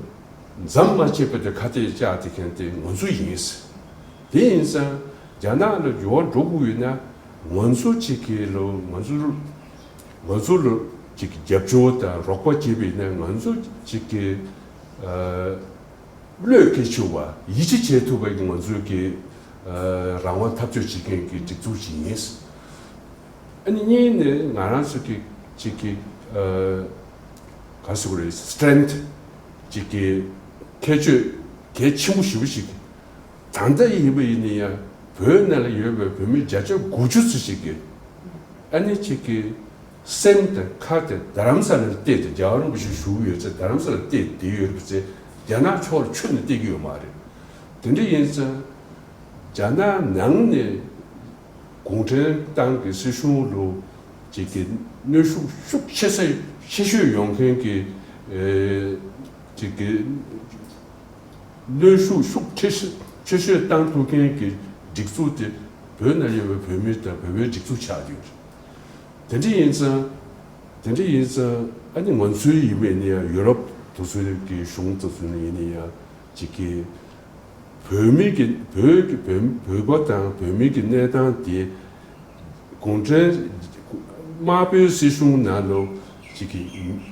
མཚམས་མ་ཆད་པ་དེ་ཁ་གཏད་བཅག་དེ་མཁན་དེ་ང་ཚོ་ཡིན། དེ་ཡིན་ཙང་རྒྱ་ནག་ལ་འགྱུར་བ་འགྲོ་དགོས་ཡོད་ན་ང་ཚོ་གཅིག་གི་ལོ་ང་ཚོ་ང་ཚོ་ལོ་གཅིག་གི་རྒྱབ་སྐྱོར་དང་རོགས་པ་བྱེད་པ་ཡིན་ན་ང་ཚོ་གཅིག་གི་ཨ་བློས་འགེལ་ཆོག་པ་ཡིད་ཆེས་བྱེད་ཐུབ་པ་ཡི་ང་ཚོའི་གི་ཨ་རང་དབང་འཐབ་རྩོད་བྱེད་མཁན་གྱི་སྒྲིག་འཛུགས་ཤིག་ཡིན། ཨ་ནི་གཉིས་ནི་ང་རང་ཚོ་གི་གཅིག་གི་ཨ་ག་རེ་ཟེར་དགོས་རེད། སི་ཊེང་ཐི་གཅིག་གི་ཁྱད་ཆོས་གལ་ཆེན་པོ་ཞེ་པོ་ཞིག་ད་ལྟ་ཡིན་པ་ཡིན་ན་ཡང་བོད་ནང་ལ་ཡོད་པའི་བོད་མི་བརྒྱ་ཆ་དགུ་བཅུ་ཙམ་ཞིག་གིས་ཨ་ནི་གཅིག་གི་སེམས་དང་ཁ་དེ་རྡ་རམ་ས་ལར་གཏད་དེ་རྒྱལ་བ་རིན་པོ་ཆེ་བཞུགས་ཡོད་ཚེ་རྡ་རམ་ས་ལར་གཏད་དེ་ཡོད་པ་ཚེ་རྒྱ་ནག་ཕྱོགས་ལ་ཁྱོན་ནས་གཏད་ཀྱི་ཡོད་མ་རེད། དེ་འདྲ་ཡིན་ཙང་རྒྱ་ནག་ནང་ནས་གུང་ཁྲན་ཏང་གི་སྲིད་གཞུང་ལ་ཅིག་གི་གནོན་ཤུགས་ཤུགས་ཆེ་ས་ཆེ་ཤོས་ཡོང་མཁན་གྱི་ཨེ་ཅིག་གི་གནོན་ཤུགས་ཤུགས་ཆེ་ཤོས་ཆེ་ཤོས་བཏང་ཐུབ་མཁན་གྱི་སྒྲིག་འཛུགས་དེ་བོད་ནང་ཡོད་པའི་བོད་མི་དང་བོད་པའི་སྒྲིག་འཛུགས་ཆགས་ཡོད་རེད། དེ་འདྲ་ཡིན་ཙང་། དེ་འདྲ་ཡིན་ཙང་ཨ་ནི་ང་ཚོའི་ཡིན་པས་ནི་ཡང་ཡུ་རོབ་དེ་ཚོའི་གི་གཞུང་དེ་ཚོ་ནི་ཡིན་ནི་ཡང་ཅིག་གི་བོད་མི་གི་བོད་ཀྱི་བོད་བོད་པ་དང་བོད་མི་གི་གནས་སྟངས་དེ་གུང་ཁྲན་དམར་པོའི་སྲིད་གཞུང་ནང་ལོ་ཅིག་གི་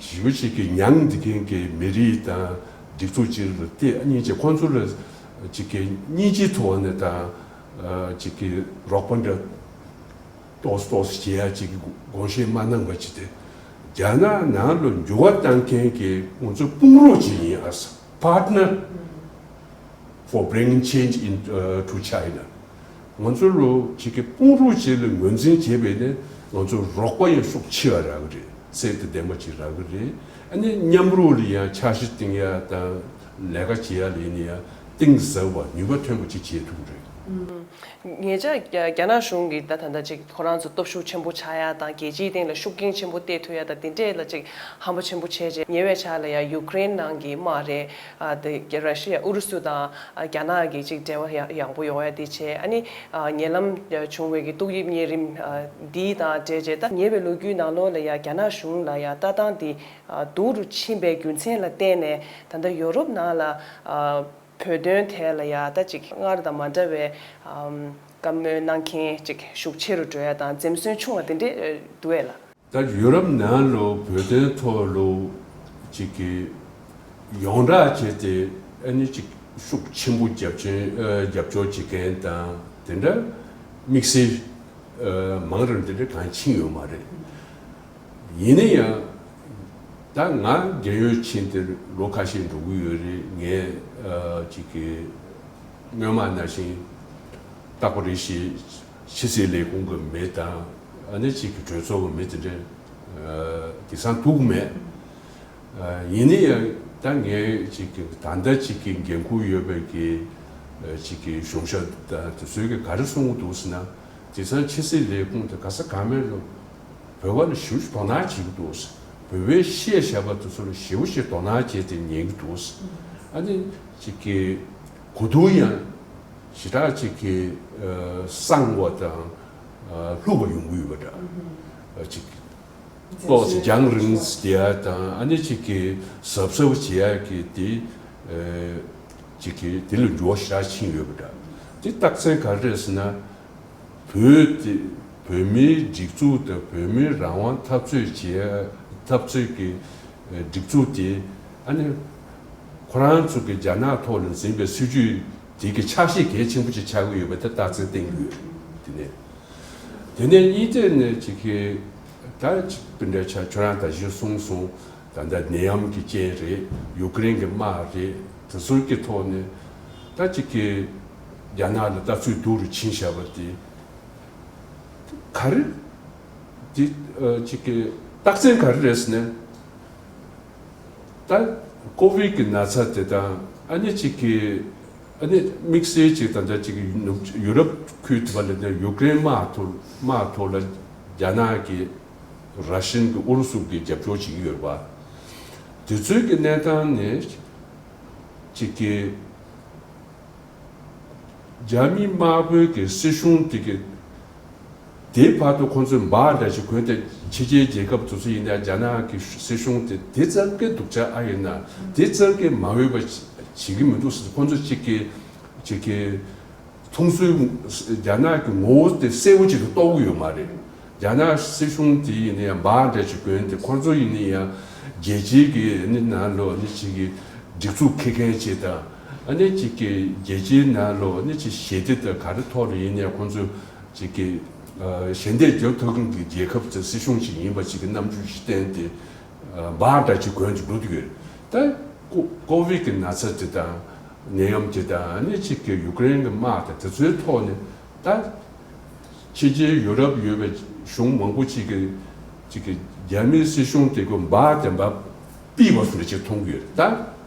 ཞེ་པོ་ཅིག་གི་མྱངས་འདི་མཁན་གྱི་མི་རིགས་དང་སྒྲིག་འཛུགས་ཅིག་ལ་བལྟས་ཨ་ནི་ཅིག་ཁོང་ཚོ་ལ་ཅིག་གི་སྙིང་རྗེ་ཐོག་ནས་དང་ཅིག་གི་རོགས་པ་འདྲ། ཏོག་ཙམ་ཏོག་ཙམ་བྱེད་ཡ་ཅིག་གི་དགོངས་བཞེས་མ་གནང་བ་ཅིག་སྟེ། རྒྱ་ནག་ནང་ལ་འགྱུར་བ་བཏང་མཁན་གྱི་ང་ཚོ་དཔུང་རོགས་ཅིག་ཡིན་ཨ། Partner for bringing change in uh, to China. ང་ཚོ་ལོ་ཅིག་གི་དཔུང་རོགས་ཅིག་ལ་ངོས་འཛིན་བྱེད་པས་ནི་ང་ཚོ་རོགས་པ་ཡང་ཤུགས་ཆེ་བ་རག་གི་རེད། སེམས་དང་ལྡན་པ་ཅིག་རག་གི་རེད། ཨ་ནི་མཉམ་རུབ་ལ་ཡང་འཆར་གཞི་བཏིང་ཡ་དང་ལས་ཀ་བྱེད་ཡ་ལ་ཡིན་ན་ཡང་གཏིང་ཟབ་པ་ནུས་པ་ཐོན་པ་ཅིག་བྱེད་ཐུབ་ཀྱི་རེད། ཉེ་ཆར་རྒྱ་རྒྱ་ནག་གཞུང་གིས་ད་ད་ལྟ་ཅིག་ཁོ་རང་ཚོ་སྟོབས་ཤུགས་ཆེན་པོ་ཆགས་ཡ་དང་རྒྱལ་སྤྱིའི་སྟེང་ལ་ཤུགས་རྐྱེན་ཆེན་པོ་སྤྲད་ཐུབ་ཡ་དང་དེ་འདྲས་ལ་ཅིག་ཧམ་པ་ཆེན་པོ་བྱས་རྗེས་ཉེ་བའི་ཆར་ལ་ཡ་ཡུ་ཀེ་རེན་ནང་གི་དམག་རེད། ཨ་དེ་ར་ཤི་ཡ་ཨུ་རུ་སུ་དང་ཨ་རྒྱ་ནག་གི་ཅིག་འབྲེལ་བ་ཡ་ཡག་པོ་ཡོང་ཡ་དེ་བྱས། ཨ་ནི་ཨ་ཉེ་ལམ་བྱུང་བའི་གི་ཏོག་དབྱིབས་གཉན་རིམས་ཨ་འདི་དང་འབྲེལ་བྱས་ད་ཉེ་བའི་ལོ་རྒྱུས་ནང་ལོགས་ལ་ཡ་རྒྱ་ནག་གཞུང་ལ་ཡ་ལྟ་སྟངས་འདི་ཨ་སྡུག་རུ་ཕྱིན་པའི་རྒྱུ་མཚན་ལ་བརྟེན་ནས་ད་ལྟ་ཡོ་རོབ་ནང་ལ་ཨ། བོད་དོན་ཐད་ལ་ཡ་ད་ཅིག་སྔར་དང་མ་འདྲ་བའི་ཨམ་བཀའ་མོལ་གནང་མཁན་ཅིག་ཤུགས་ཆེ་རུ་འགྲོ་ཡ་དང་འཛེམ་ཟོན་ཆུང་བ་དེ་འདྲས་འདུག་ཨེ་ལགས། ད་ཡུ་རོབ་ནང་ལོ་བོད་དོན་ཐོག་ལོ་ཅིག་གི་ཡོངས་གྲགས་བྱས་ཏེ་ཨ་ནི་ཅིག་ཤུགས་ཆེན་པོ་རྒྱབ་ཆེན་ཨ་རྒྱབ་སྐྱོར་བྱེད་མཁན་དང་དེ་འདྲ་དམིགས་བསལ་ཨ་མང་རུ་དེ་འདྲ་གང་ཕྱིན་ཡོད་མ་རེད། ཡིན་ན་ཡང་ད་ང་རྒས་ཡོལ་ཕྱིན་ཏེ་ལོ་ཁ་ཤས་འགྲོ་གི་ཡོད་རེད། ངས་ཨ་ཅིག་གི་སྔོན་མ་ནང་བཞིན་རྟག་པ་རེ་བཞིན་ཕྱི་སྲིད་ལས་ཁུངས་ཀྱི་མི་དང་ཨ་ནི་ཅིག་གི་གྲོས་ཚོགས་ཀྱི་མི་དེ་འདྲ་ཨ་དེང་སང་ཐུག་གི་མེད། ཨ་ཡིན་ན་ཡང་ད་ངས་ཅིག་གི་ད་ལྟ་ཅིག་གི་འགན་ཁུར་ཡོད་པའི་གི་ཨ་ཅིག་གི་གཞུང་ཞབས་དང་དེ་ཚོས་གི་ག་རེ་གསུང་གི་འདུག་ཟེར་ན། དེང་སང་ཕྱི་སྲིད་ལས་ཁུངས་དེ་ག་ས་ག་མེད་ལ་བོད་པ་ལ་ཞེ་པོ་ཅིག་དོ་སྣང་བྱེད་ཀྱི་འདུག་བོད་པའི་བཤད་བཞག་པ་དེ་ཚོ་ལ་ཞེ་པོ་ཅིག་དོ་སྣང་བྱས་ཏེ་ཉན་གྱི་འདུག་ཨ་ནི་ཅིག་གི་གོ་བསྡུར་ཡང་ཞེ་དྲག་ཅིག་གི་ཨ་གསང་བ་དང་ཨ་ལྷུག་པ་ཡོང་གི་ཡོད་པ་འདྲ། ཨ་ཅིག་ཏོག་ཙམ་རྒྱང་རིང་བསྡད་ཡ་དང་ཨ་ནི་ཅིག་གི་གཟབ་གཟབ་བྱེད་ཡ་གི་དེ་ཨ་ཅིག་གི་དེ་ལ་འགྱུར་བ་ཞེ་དྲག་ཕྱིན་ཡོད་པ་འདྲ། དེ་རྟགས་མཚན་ག་རེ་རེད་ཟེར་ན། བོད་དེ་བོད་མིའི་སྒྲིག་འཛུགས་དང་བོད་མིའི་རང་དབང་འཐབ་རྩོད་བྱེད་འཐབ་རྩོད་ཀྱི་སྒྲིག་འཛུགས་དེ་ཨ་ནི་ཁོ་རང་ཚོ་གི་རྒྱ་ནག་ཐོག་ལ་འཛིན་པའི་སྲིད་ཇུས་དེ་གི་ཆ་ཤས་གལ་ཆེན་པོ་ཅིག་ཆགས་ཀྱི་ཡོད་པ་དེ་རྟགས་མཚན་བསྟན་གྱི་ཡོད། དེ་ནས་དེ་ནས་གཉིས་ཐད་ནས་ཅིག་གི་ད་ཅིག་དེ་འདྲ་ཆ་ཁྱོད་རང་ད་གཞི་གསུངས་སོང་། ད་ལྟ་ནད་ཡམས་ཀྱི་རྐྱེན་རེད། ཡུ་ཀེ་རེན་གྱི་དམག་རེད། དེ་ཚོའི་གི་ཐོག་ནས་ད་ཅིག་གི་རྒྱ་ནག་ལ་ལྟ་ཚུལ་སྡུག་རུ་ཕྱིན་བཞག་པ་དེ་ག་རེ་དེ་ཅིག་གི་རྟགས་མཚན་ག་རེ་རེད་ཟེར་ན། ད་ཀོ་བིད་ཀྱི་ན་ཚ་དེ་དང་ཨ་ནི་ཅིག་གི་ཨ་ནི་དམིགས་བསལ་ཅིག་ད་ལྟ་ཅིག་ནུབ་ཡུ་རོབ་ཁུལ་དེ་པ་ལ་ནི་ཡུཀ་རེན་དམག་ཐོག་དམག་ཐོག་ལ་རྒྱ་ནག་གི་ར་ཤན་གྱི་ཨུ་རུ་སུ་གི་རྒྱབ་སྐྱོར་བྱེད་ཀྱི་ཡོད་རེད་པ། དེ་ཚོའི་གི་གནས་སྟངས་ནི་ཅིག་གི་རྒྱ་མི་དམར་པོའི་གི་སྲིད་གཞུང་དེ་གི་དེའི་བར་དུ་ཁོང་ཚོས་འབའ་འདྲ་ཞིག་གོན་ཏེ་ཕྱི་རྒྱལ་རྒྱལ་ཁབ་དེ་ཚོ་ཡིན་ན་རྒྱ་ནག་གི་སྲིད་གཞུང་དེ་དེ་ཙམ་གི་སྡུག་ཅག་ཨ་ཡིན་ན་དེ་ཙམ་གི་མ་འོས་པ་བྱེད་ཀྱི་མི་འདུག་ཟེར། ཁོང་ཚོ་གཅིག་གི་གཅིག་གི་མཐོང་ཚུལ་རྒྱ་ནག་གི་ངོ་བོ་དེ་གསལ་པོ་ཅིག་ཏུ་རྟོགས་ཀྱི་ཡོད་མ་རེད། རྒྱ་ནག་སྲིད་གཞུང་དེ་ཡིན་ན་ཡང་འབའ་འདྲ་ཞིག་གོན་ཏེ་ཁོང་ཚོ་ཡིན་ན་ཡང་རྒྱལ་སྤྱིའི་གི་ནི་ནང་ལོགས་ནི་ཅིག་གི་སྒྲིག་འཛུགས་འཁྱེར་མཁན་ཅིག་དང་ཨ་ནི་ཅིག་གི་རྒྱལ་སྤྱིའི་ནང་ལོགས་ནི་ཅིག་ཞི་བདེ་དང་ག་རེ་ཐོག་ལ་ཡིན་ན་ཡང་ཁོང་ཚོ་ཅིག་གི་ཞལ་འདེབས་རྒྱབ་ཐུབ་མཁན་གྱི་རྒྱལ་ཁབ་ཚོའི་སྲིད་གཞུང་ཞིག་ཡིན་པ་ཞིག་གི་རྣམ་འགྱུར་ཞིག་བསྟན་ཏེ་འབའ་འདྲ་ཅིག་གོན་ཅིག་འགྲོ་གི་ཡོད། ད་ཀོ་ཀོ་བིད་ཀྱི་ན་ཚ་དེ་དང་ནད་ཡམས་དེ་དང་ཨ་ནི་ཅིག་གི་ཡུཀ་རེན་གྱི་དམག་དང་དེ་ཚོའི་ཐོག་ནས་ད་ཕྱི་རྒྱལ་ཡུ་རོབ་ཡོད་པའི་གཞུང་མང་པོ་ཅིག་གི་ཅིག་གི་རྒྱ་མིའི་སྲིད་གཞུང་དེ་ཀོ་འབའ་དེ་འབའ་པི་བ་སུ་རེ་ཅིག་མཐོང་གི་ཡོད། ད་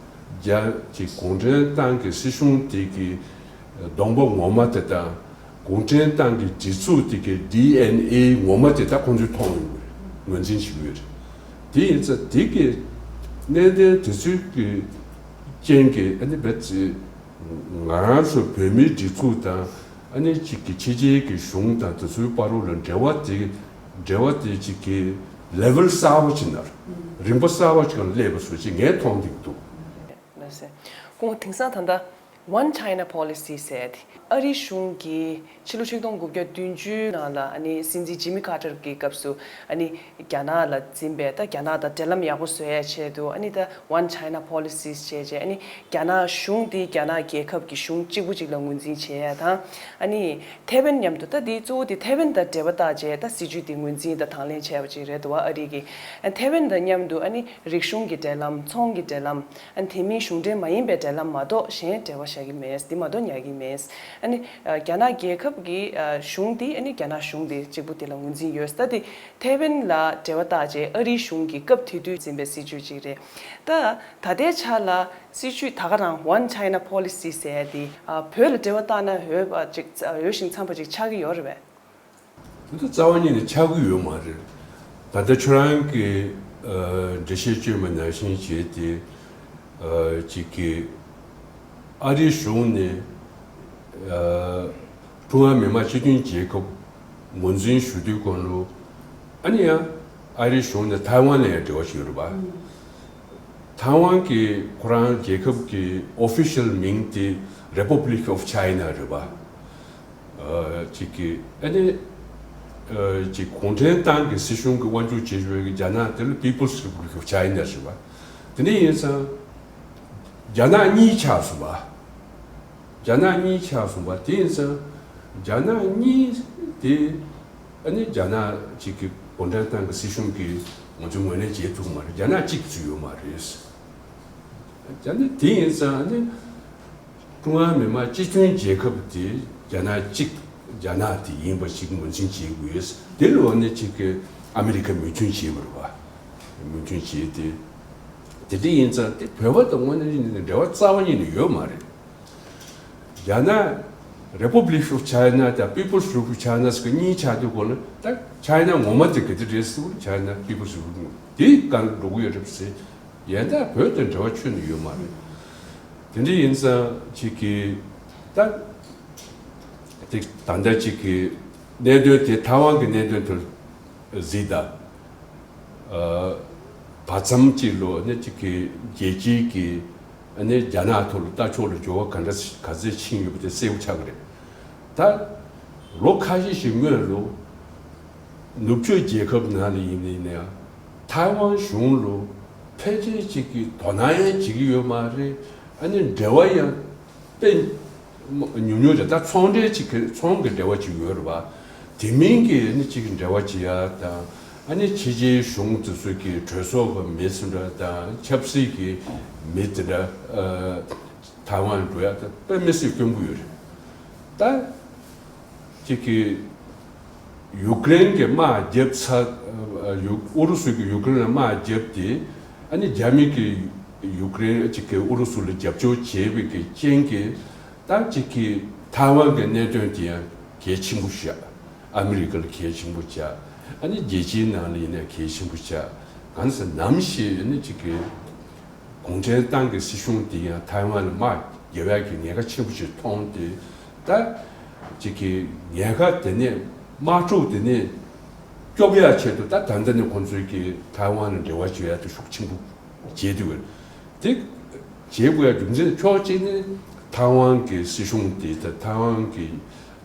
རྒྱ་ཅིག་གུང་ཁྲན་ཏང་གི་སྲིད་གཞུང་དེ་གི་གདོང་པ་ངོ་མ་དེ་དང་གུང་ཁྲན་ཏང་གི་སྒྲིག་འཛུགས་དེ་གི་ཌི་ཨེན་ཨེ་ངོ་མ་དེ་ད་ཁོང་ཚོས་མཐོང་ཡོང་གི་རེད། ངོས་འཛིན་བྱེད་ཀྱི་ཡོད་རེད། དེ་ཡིན་ཙང་དེ་གི་གནད་དོན་དེ་ཚོའི་གི་རྐྱེན་གྱིས་ཨ་ནི་བེད་ཚེ་ང་རང་ཚོ་བོད་མིའི་སྒྲིག་འཛུགས་དང་ཨ་ནི་གཅིག་གི་ཕྱི་རྒྱལ་གྱི་གཞུང་དང་དེ་ཚོའི་བར་ལ་འབྲེལ་བ་དེ་འབྲེལ་བ་དེ་གཅིག་གི་ལེ་ཝལ་གསར་པ་ཅིག་ནར་རིམ་པ་གསར་པ་ཅིག་ལ་སླེབས་པ་བཟོ་ཅིག་ངས་མཐོང་གི་འདུག་ལགས་སེ། ཁོང་དེང་སང་ད་ལྟ་One China Policy ཟེར་ཏེ་ཨ་རིའི་གཞུང་གིས་ཕྱི་ལོ་ཆིག་སྟོང་དགུ་བརྒྱ་བདུན་ཅུ་ནང་ལ་ཨ་ནི་སྲིད་འཛིན་ཇི་མི་ཁ་ཏར་གྱི་སྐབས་སུ་ཨ་ནི་རྒྱ་ནག་ལ་འཛིན་པའི་ད་རྒྱ་ནག་དང་འབྲེལ་ལམ་ཡག་པོ་བཟོ་ཡ་ཆེད་དུ་ཨ་ནི་ད་One China Policy ཟེར་བྱས་ཨ་ནི་རྒྱ་ནག་གཞུང་འདི་རྒྱ་ནག་རྒྱལ་ཁབ་ཀྱི་གཞུང་གཅིག་པུ་གཅིག་ལ་ངོས་འཛིན་བྱེད་ཡ་དང་ཨ་ནི་ཐེ་ཝན་མཉམ་དུ་ད་འདི་གཙོ་བོ་འདི་ཐེ་ཝན་དང་འབྲེལ་བ་བཏགས་བྱས་ད་སྲིད་ཇུས་འདི་ངོས་འཛིན་དང་དང་ལེན་བྱས་པ་ཅིག་རེད་འདུག་བ། ཨ་རི་གིས་ཐེ་ཝན་དང་མཉམ་དུ་ཨ་ནི་རིག་གཞུང་གི་འབྲེལ་ལམ། ཚོང་གི་འབྲེལ་ལམ། ཨ་ནི་དེ་མིན་གཞུང་འབྲེལ་མ་ཡིན་པའི་འབྲེལ་ལམ་མ་གཏོགས་གཞན་འབྲེལ་བ་བཞག་གི་མེད། འདི་མ་གཏོགས་ཉར་གི་མེད། ཨ་ནི་རྒྱ་ནག་རྒྱལ་ཁབ་ཀྱི་གཞུང་འདི་ཨ་ནི་རྒྱ་ནག་གཞུང་འདི་གཅིག་པུ་དེ་ལ་ངོས་འཛིན་ཡོད། ད་དེ་ཐེ་ཝན་ལ་འབྲེལ་བ་བཏགས་རྗེས་ཨ་རིའི་གཞུང་གིས་སྐབས་དེ་དུས་འཛིན་པའི་སྲིད་ཇུས་གཅིག་རེད། ད་ད་ལྟའི་ཆ་ལ་སྲིད་ཇུས་ད་ག་རང་One China Policy ཟེར་ཡ་དེ་བོད་ལ་འབྲེལ་བ་བཏགས་ན་འོས་པ་ཅིག་འོས་ཤིང་འཚམ་པ་ཅིག་ཆགས་ཀྱི་ཡོད་རེད་པས། དེ་ཚོ་རྩ་བ་ཉིད་ནས་ཆགས་ཀྱི་ཡོད་མ་རེད། ད་ལྟ་ཁྱོད་རང་གིས་འགྲེལ་བཤད་བསྐྱོན་པ་ནང་བཞིན་བྱས་ཏེ་གཅིག་གིས་ཨ་རིའི་གཞུང་ནས་ཀྲུང་ཧྭ་མི་དམངས་སྤྱི་མཐུན་རྒྱལ་ཁབ་ངོས་འཛིན་ཞུ་དུས་གོང་ལུ་ཨ་ནི་ཡང་ཨ་རིའི་གཞུང་ནས་ཐའེ་ཝན་ལ་ཡང་འབྲེལ་བ་ཞུས་རེད་པ། ཐའེ་ཝན་གྱི་ཁོ་རང་རྒྱལ་ཁབ་ཀྱི་ཨོ་ཕི་ཤལ་མིང་དེ་Republic of China རེད་པ། ཅིག་གི་ཨ་ནི་ཅིག་གུང་ཁྲན་ཏང་གི་སྲིད་གཞུང་གི་དབང་སྒྱུར་བྱེད་བཞིན་པའི་རྒྱ་ནག་དེ་ལ་People's Republic of China ཟེར་བ། དེ་ནས་ཡིན་ཙང་རྒྱ་ནག་གཉིས་ཆགས་སོང་བ། རྒྱ་ནག་གཉིས་ཆགས་སོང་བ་དེ་ཡིན་ཙང་རྒྱ་ནག་གཉིས་དེ་ཨ་ནི་རྒྱ་ནག་ཅིག་གི་གུང་ཁྲན་ཏང་གི་སྲིད་གཞུང་གིས་ང་ཚོའི་ངོས་ལེན་བྱེད་ཐུབ་མ་རེད། རྒྱ་ནག་གཅིག་ཚུད་ཡོད་མ་རེད། ཨ་ནི་དེ་ཡིན་ཙང་ཨ་ནི་ཀྲུང་ཧྭ་མི་དམངས་སྤྱི་མཐུན་རྒྱལ་ཁབ་དེ་རྒྱ་ནག་གཅིག་རྒྱ་ནག་དེ་ཡིན་པ་ཞིག་ངོས་འཛིན་བྱེད་དགོས། དེ་ལ་འོ་ནི་གཅིག་གི་ཨ་མི་རི་ཀ་མོས་མཐུན་བྱས་པ་རེད་བ། མོས་མཐུན་བྱས་ཏེ་དེ་འདྲ་ཡིན་ཙང་དེ་བོད་པ་དང་དངོས་གནས་ནི་འབྲེལ་བ་རྩ་བ་ཉིད་ནས་ཡོད་མ་རེད། རྒྱ་ནག་Republic of China དང་People's Republic of China ཟེར་གི་གཉིས་ཆགས་དུས་གོང་ལ་ད་China ངོ་མ་དེ་ག་དེ་རེད་ཟེར་China People's Republic དེའི་སྒང་འགྲོ་གི་ཡོད་རེད་ཟེར། ཡན་ད་བོད་དང་འབྲེལ་བ་ཁྱོན་ནས་ཡོད་མ་རེད། དེ་འདྲ་ཡིན་ཙང་ཅིག་གི་ད་དེ་ད་ལྟ་ཅིག་གི་གནད་དོན་དེ་ཐའེ་ཝན་གྱི་གནད་དོན་དེ་གཟིགས་དང་། བར་མཚམས་གཅིག་ལོ་ནི་གཅིག་གི་རྒྱལ་སྤྱིའི་གི་ནི་རྒྱ་ནག་ཐོག་ལ་ལྟ་ཕྱོགས་ལ་འགྱུར་བ་ག་འདྲ་ག་ཚད་ཕྱིན་ཡོད་པ་དེ་གསལ་པོ་ཆགས་ཀྱི་རེད། ད་ལོ་ཁ་ཤས་ཤིག་སྔོན་ལོ་ནུབ་ཕྱོགས་རྒྱལ་ཁབ་ནང་ལ་ཡིན་ནའི་ནའང་ཐའེ་ཝན་གཞུང་ལོ་ཕལ་ཆེར་གཅིག་གི་དོ་སྣང་ཡང་བྱེད་ཀྱི་ཡོད་མ་རེད། ཨ་ནི་འབྲེལ་བ་ཡང་དཔེ་ཉུང་ཉུང་རེད། ད་ཚོང་འབྲེལ་གཅིག་གི་ཚོང་གི་འབྲེལ་བ་ཅིག་ཡོད་རེད་བ། དེ་མིན་གྱི་ནི་གཅིག་གི་འབྲེལ་བ་བྱེད་ཡ་དང་ཨ་ནི་ཕྱི་རྒྱལ་གཞུང་དེ་ཚོ་གི་གྲོས་ཚོགས་ཀྱི་མི་ཚོ་འདྲ་དང་ཆབ་སྲིད་ཀྱི་མི་དེ་འདྲ་ ཐའེ་ཝན་འགྲོ་ཡ་ད་དཔེ་མི་སྲིད་དཀོན་པོ་ཡོད་རེད། ད་ཅིག་གི་ཡུཀ་རེན་གྱི་དམག་བརྒྱབ་ཚར། ཡུ་ཨུ་རུ་སུ་གི་ཡུཀ་རེན་ལ་དམག་བརྒྱབ་སྟེ། ཨ་ནི་རྒྱ་མི་གི་ཡུཀ་རེན་ཅིག་གི་ཨུ་རུ་སུ་ལ་རྒྱབ་སྐྱོར་བྱས་པའི་གི་རྐྱེན་གྱིས། ད་ཅིག་གི་ཐའེ་ཝན་གྱི་གནད་དོན་དེ་ཡང་གལ་ཆེན་པོ་བཞག་ཨ་མི་རི་ཀ་ལ་གལ་ཆེན་པོ་བཞག་ཨ་ནི་རྒྱལ་སྤྱིའི་ནང་ལ་ཡིན་ན་གལ་ཆེན་པོ་བཞག་གང་ཟེར་ནམ་ཞིག་ཨ་ནི་ཅིག་གི་གུང་ཁྲན་ཏང་གི་སྲིད་གཞུང་དེ་ཡང་ཐའེ་ཝན་ལ་དམག་རྒྱག་ཡག་གི་ཉེན་ཁ་ཆེན་པོ་ཞིག་མཐོང་སྟེ། ད་ཅིག་གི་ཉེན་ཁ་དེ་ནས་དམག་འཁྲུག་དེ་ནས་སྐྱོབ་ཡག་ཆེད་དུ་ད་ད་ལྟ་ནས་ཁོང་ཚོས་ཀྱི་ཐའེ་ཝན་ལ་འབྲེལ་བ་བྱེད་ཡག་དེ་ཤུགས་ཆེན་པོ་བྱེད་དུས། དེ་བྱེད་དགོས་ཡ་རྒྱུ་མཚན་ཕྱོགས་གཅིག་ནི་ཐའེ་ཝན་གྱི་སྲིད་གཞུང་དེ་དང་ཐའེ་ཝན་གྱི་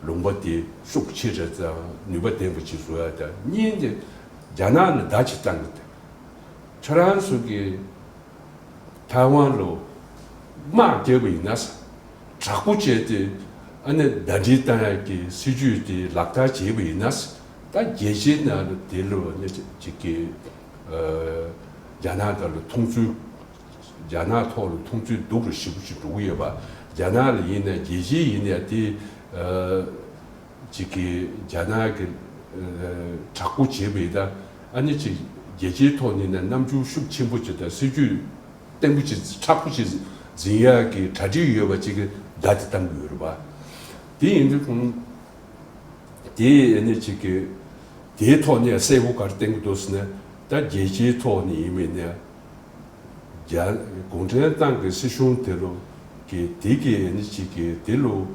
ལུང་པ་དེ་ཤུགས་ཆེ་རེ་དང་ནུས་པ་ལྡན་པ་ཅིག་བཟོ་ཡ་དང་། གཉིས་དེ་རྒྱ་ནག་ནས་བརྡ་ཅིག་བཏང་གི་འདུག་ཁྱོད་རང་ཚོ་གི་ཐའེ་ཝན་ལ་དམག་བརྒྱབ་པ་ཡིན་ན། དྲག་པོ་བྱས་ཏེ་ཨ་ནི་ཟླ་སྒྲིལ་བཏང་ཡ་གི་སྲིད་ཇུས་དེ་ལག་བསྟར་བྱས་པ་ཡིན་ན། ད་རྒྱལ་སྤྱིའི་ནང་ལ་དེ་ལ་ཨ་ནི་ཅིག་གི་རྒྱ་ནག་དང་ལ་མཐོང་ཚུལ། རྒྱ་ནག་ཐོག་ལ་མཐོང་ཚུལ་སྡུག་རུ་ཞེ་པོ་ཅིག་འགྲོ་གི་ཡོད་པ། རྒྱ་ནག་ལ་ཡིན་ན་རྒྱལ་སྤྱི་ཡིན་ན་དེ་ཅིག་གི་རྒྱ་ནག་གི་དྲག་པོ་བྱེད་པའི་ད་ཨ་ནི་ཅིག་རྒྱལ་སྤྱིའི་ཐོག་ནས་ན་རྣམ་འགྱུར་ཤུགས་ཆེན་པོ་ཅིག་དང་སྲིད་ཇུས་བརྟན་པོ་ཅིག་མཁྲེགས་པོ་ཅིག་འཛིན་ཡག་གི་གྲ་སྒྲིག་ཡོད་པ་ཅིག་གི་བརྡ་དེ་བཏང་གི་ཡོད་རེད་པ། དེ་ཡིན་དུས་ཁོང་དེ་ཨ་ནི་ཅིག་གི་དེའི་ཐོག་ནས་གསལ་པོ་ག་རེ་བསྟན་གི་འདུག་ཟེར་ན། ད་རྒྱལ་སྤྱིའི་ཐོག་ནས་ཡིན་པའི་ནས། རྒྱ་གུང་ཁྲན་ཏང་གི་སྲིད་གཞུང་དེ་ལོ་གི་དེ་གི་ཨ་ནི་ཅིག་གི་དེ་ལོ་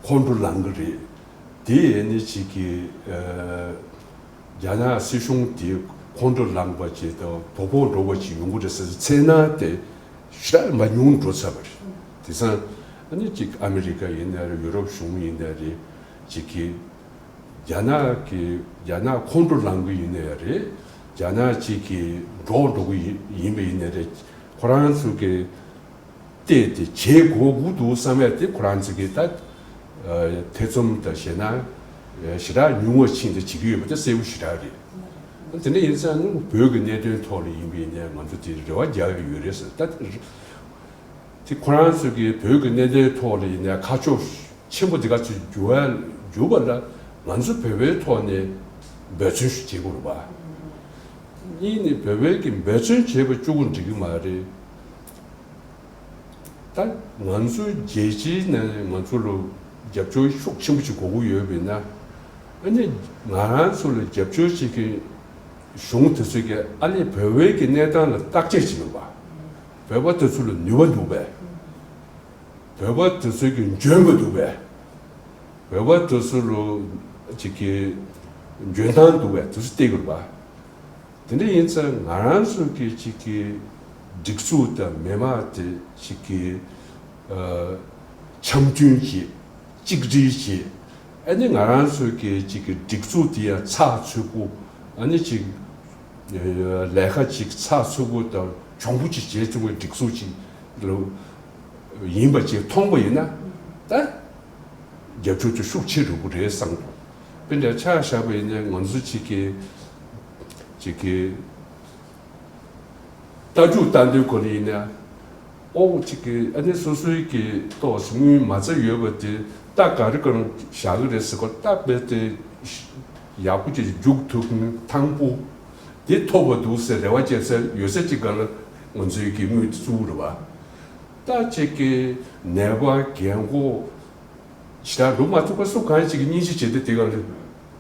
ཁོང་ཁྲོ་ལངས་གི་རེད། དེ་ཨ་ནི་ཅིག་གི་རྒྱ་ནག་སྲིད་གཞུང་དེ་ཁོང་ཁྲོ་ལངས་པ་ཅིག་དང་དོ་ཕོག་འགྲོ་བ་ཅིག་ཡོང་གི་རེད་ཟེར་ཚེ་ན་དེ་ཞེ་དྲག་མ་ཉུང་འགྲོ་ཚར་བ་རེད། དེང་སང་ཨ་ནི་ཅིག་ཨ་མི་རི་ཀ་ཡིན་ན་རེད། ཡུ་རོབ་གཞུང་ཡིན་ན་རེད། ཅིག་གི་རྒྱ་ནག་གི་རྒྱ་ནག་ཁོང་ཁྲོ་ལངས་གི་ཡིན་ན་ཡང་རེད། རྒྱ་ནག་ཅིག་གི་འགྲོགས་འགྲོ་གི་ཡིན་ཡིན་པ་ཡིན་ན་རེད། ཁོ་རང་ཚོ་གི་བལྟས་ཏེ་བྱེད་དགོས་དགོས་འདུག་བསམ་ཡ་དེ་ཁོ་རང་ཚོ་གི་ད་ཐེ་ཚོམ་དང་ཞེ་ན་ཞེ་དྲག་ཉུང་བ་ཕྱིན་ཏེ་བྱེད་ཀྱི་ཡོད་པ་དེ་གསལ་པོ་ཞེ་དྲག་རེད། དེ་འདྲ་ཡིན་ཙང་ནི་བོད་ཀྱི་གནད་དོན་ཐོག་ལ་ཡིན་པ་ཡིན་ན་ང་ཚོ་དེ་རེ་བ་རྒྱག་གི་ཡོད་རེད་ཟེར། ད་དེ་ཁོ་རང་ཚོ་གི་བོད་ཀྱི་གནད་དོན་ཐོག་ལ་ཡིན་ན་ཁ་ཕྱོགས་ཆེན་པོ་འདི་ག་ཚོད་འགྱུར་བ་འགྱུར་བ་ལ་ང་ཚོ་བོད་པའི་ཐོག་ནས་འབད་བརྩོན་ཞིག་བྱེད་དགོས་རེད་པ། གཉིས་ནི་བོད་པའི་གི་འབད་བརྩོན་བྱས་པ་གཅིག་པུ་འགྲིག་གི་མ་རེད། ད་ང་ཚོ་རྒྱལ་སྤྱིའི་ནང་ང་ཚོ་ལ་རྒྱབ་སྐྱོར་ཤུགས་ཆེན་པོ་ཞིག་དགོས་ཀྱི་ཡོད་པས་ན། ཨ་ནི་ང་རང་ཚོ་ལ་རྒྱབ་སྐྱོར་བྱེད་མཁན་གཞུང་དེ་ཚོས་ཀྱི་ཨ་ནི་བོད་པའི་གི་གནས་སྟངས་ལ་བརྟག་དཔྱད་བྱེད་དགོས་པ། བོད་པ་དེ་ཚོ་ལ་ནུས་པ་འདུག་པས། བོད་པ་དེ་ཚོ་གི་འཇོན་པ་འདུག་པས། བོད་པ་དེ་ཚོ་ལ་ཅིག་གི་འཇོན་ཐང་འདུག་པས། དེ་ཚོ་བལྟས་དགོས་པ། དེ་འདྲ་ཡིན་ཙང་ང་རང་ཚོ་གི་ཅིག་གི་སྒྲིག་འཛུགས་དང་མི་མང་དེ་ཅིག་གི་འཆམ་མཐུན་བྱེད། གཅིག་སྒྲིལ་བྱེད། ཨ་ནི་ང་རང་ཚོ་གི་ཅིག་གི་སྒྲིག་འཛུགས་དེ་ཡང་ཚགས་ཚུད་པོ། ཨ་ནི་ཅིག་ལས་ཀ་ཅིག་ཚགས་ཚུད་པོ་དང་གྱོང་པོ་ཅིག་བྱེད་ཐུབ་པའི་སྒྲིག་འཛུགས་ཅིག་ལ་ཡིན་པ་ཅིག་མཐོང་པ་ཡིན་ན། ད་རྒྱབ་སྐྱོར་དེ་ཤུགས་ཆེ་རུ་རེད་བསམ་འདུག་དཔེ་འདྲ་ཆ་བཞག་པ་ཡིན་ན་ང་ཚོ་ཅིག་གི་ཅིག་གི་རྟ་རྒྱུག་རྟ་འདོན་སྐོར་ཡིན་ན། ཨོ་ཅིག་གི་ཨ་ནི་སོ་སོའི་གི་ཏོག་ཙམ་དངུལ་མ་རྩ་ཡོད་པ་དེ་རྟ་ག་རེ་གང་བཞག་གི་རེད་ཟེར་སྐོར། རྟ་རྦད་དེ་ཡག་པོ་ཅིག་རྒྱུག་ཐུབ་མཁན་ཐང་པོ་དེ་ཐོབ་པ་འདུག་ཟེར་རེ་བ་བྱེད་ས་ཡོད་ས་ཅིག་ག་ལ་ང་ཚོའི་གི་དངུལ་དེ་བཙུགས་རེད་པ། རྟ་ཅིག་གི་ནད་པ་རྒན་གོག་ཞེ་དྲག་འགྲོ་མ་ཐུབ་པ་སུ་གང་ཞིག་གིས་སྙིང་རྗེ་བྱེད་དེ་དེ་ག་ལ་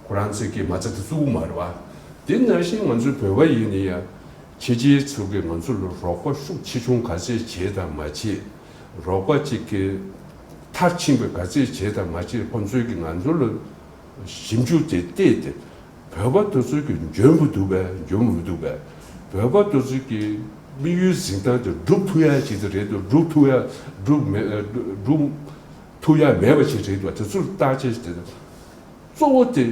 ཁོ་རང་ཚོའི་གི་མ་རྩ་དེ་བཙུགས་མ་རེད་པ། དེ་ནང་བཞིན་ང་ཚོའི་བོད་པ་ཡིན་ན་ཡང་ཕྱི་རྒྱལ་ཚོ་གིས་ང་ཚོ་ལ་རོགས་པ་ཤུགས་ཆེ་ཆུང་ག་ཚད་བྱས་དང་མ་བྱས། རོགས་པ་ཅིག་གི་མཐར་ཕྱིན་པ་ག་ཚད་བྱས་དང་མ་བྱས། ཁོ་ཚོས་ཀྱི་ང་ཚོ་ལ་ཞིབ་འཇུག་དེ་བལྟས་ཏེ། བོད་པ་དེ་ཚོ་གི་འཇོན་པོ་འདུག་པས། འཇོན་པོ་མི་འདུག་པས། བོད་པ་དེ་ཚོ་གི་དམིགས་ཡུལ་འཛིན་སྟངས་དེ་སྒྲུབ་ཐུབ་ཡ་ཅིག་དེ་རེད་འདུག་སྒྲུབ་ཐུབ་ཡ་སྒྲུབ་མེད་སྒྲུབ་ཐུབ་ཡ་མེད་པ་ཅིག་རེད་འདུག་དེ་ཚོར་བརྟག་དཔྱད་བྱས་ཏེ། གཙོ་བོ་དེ་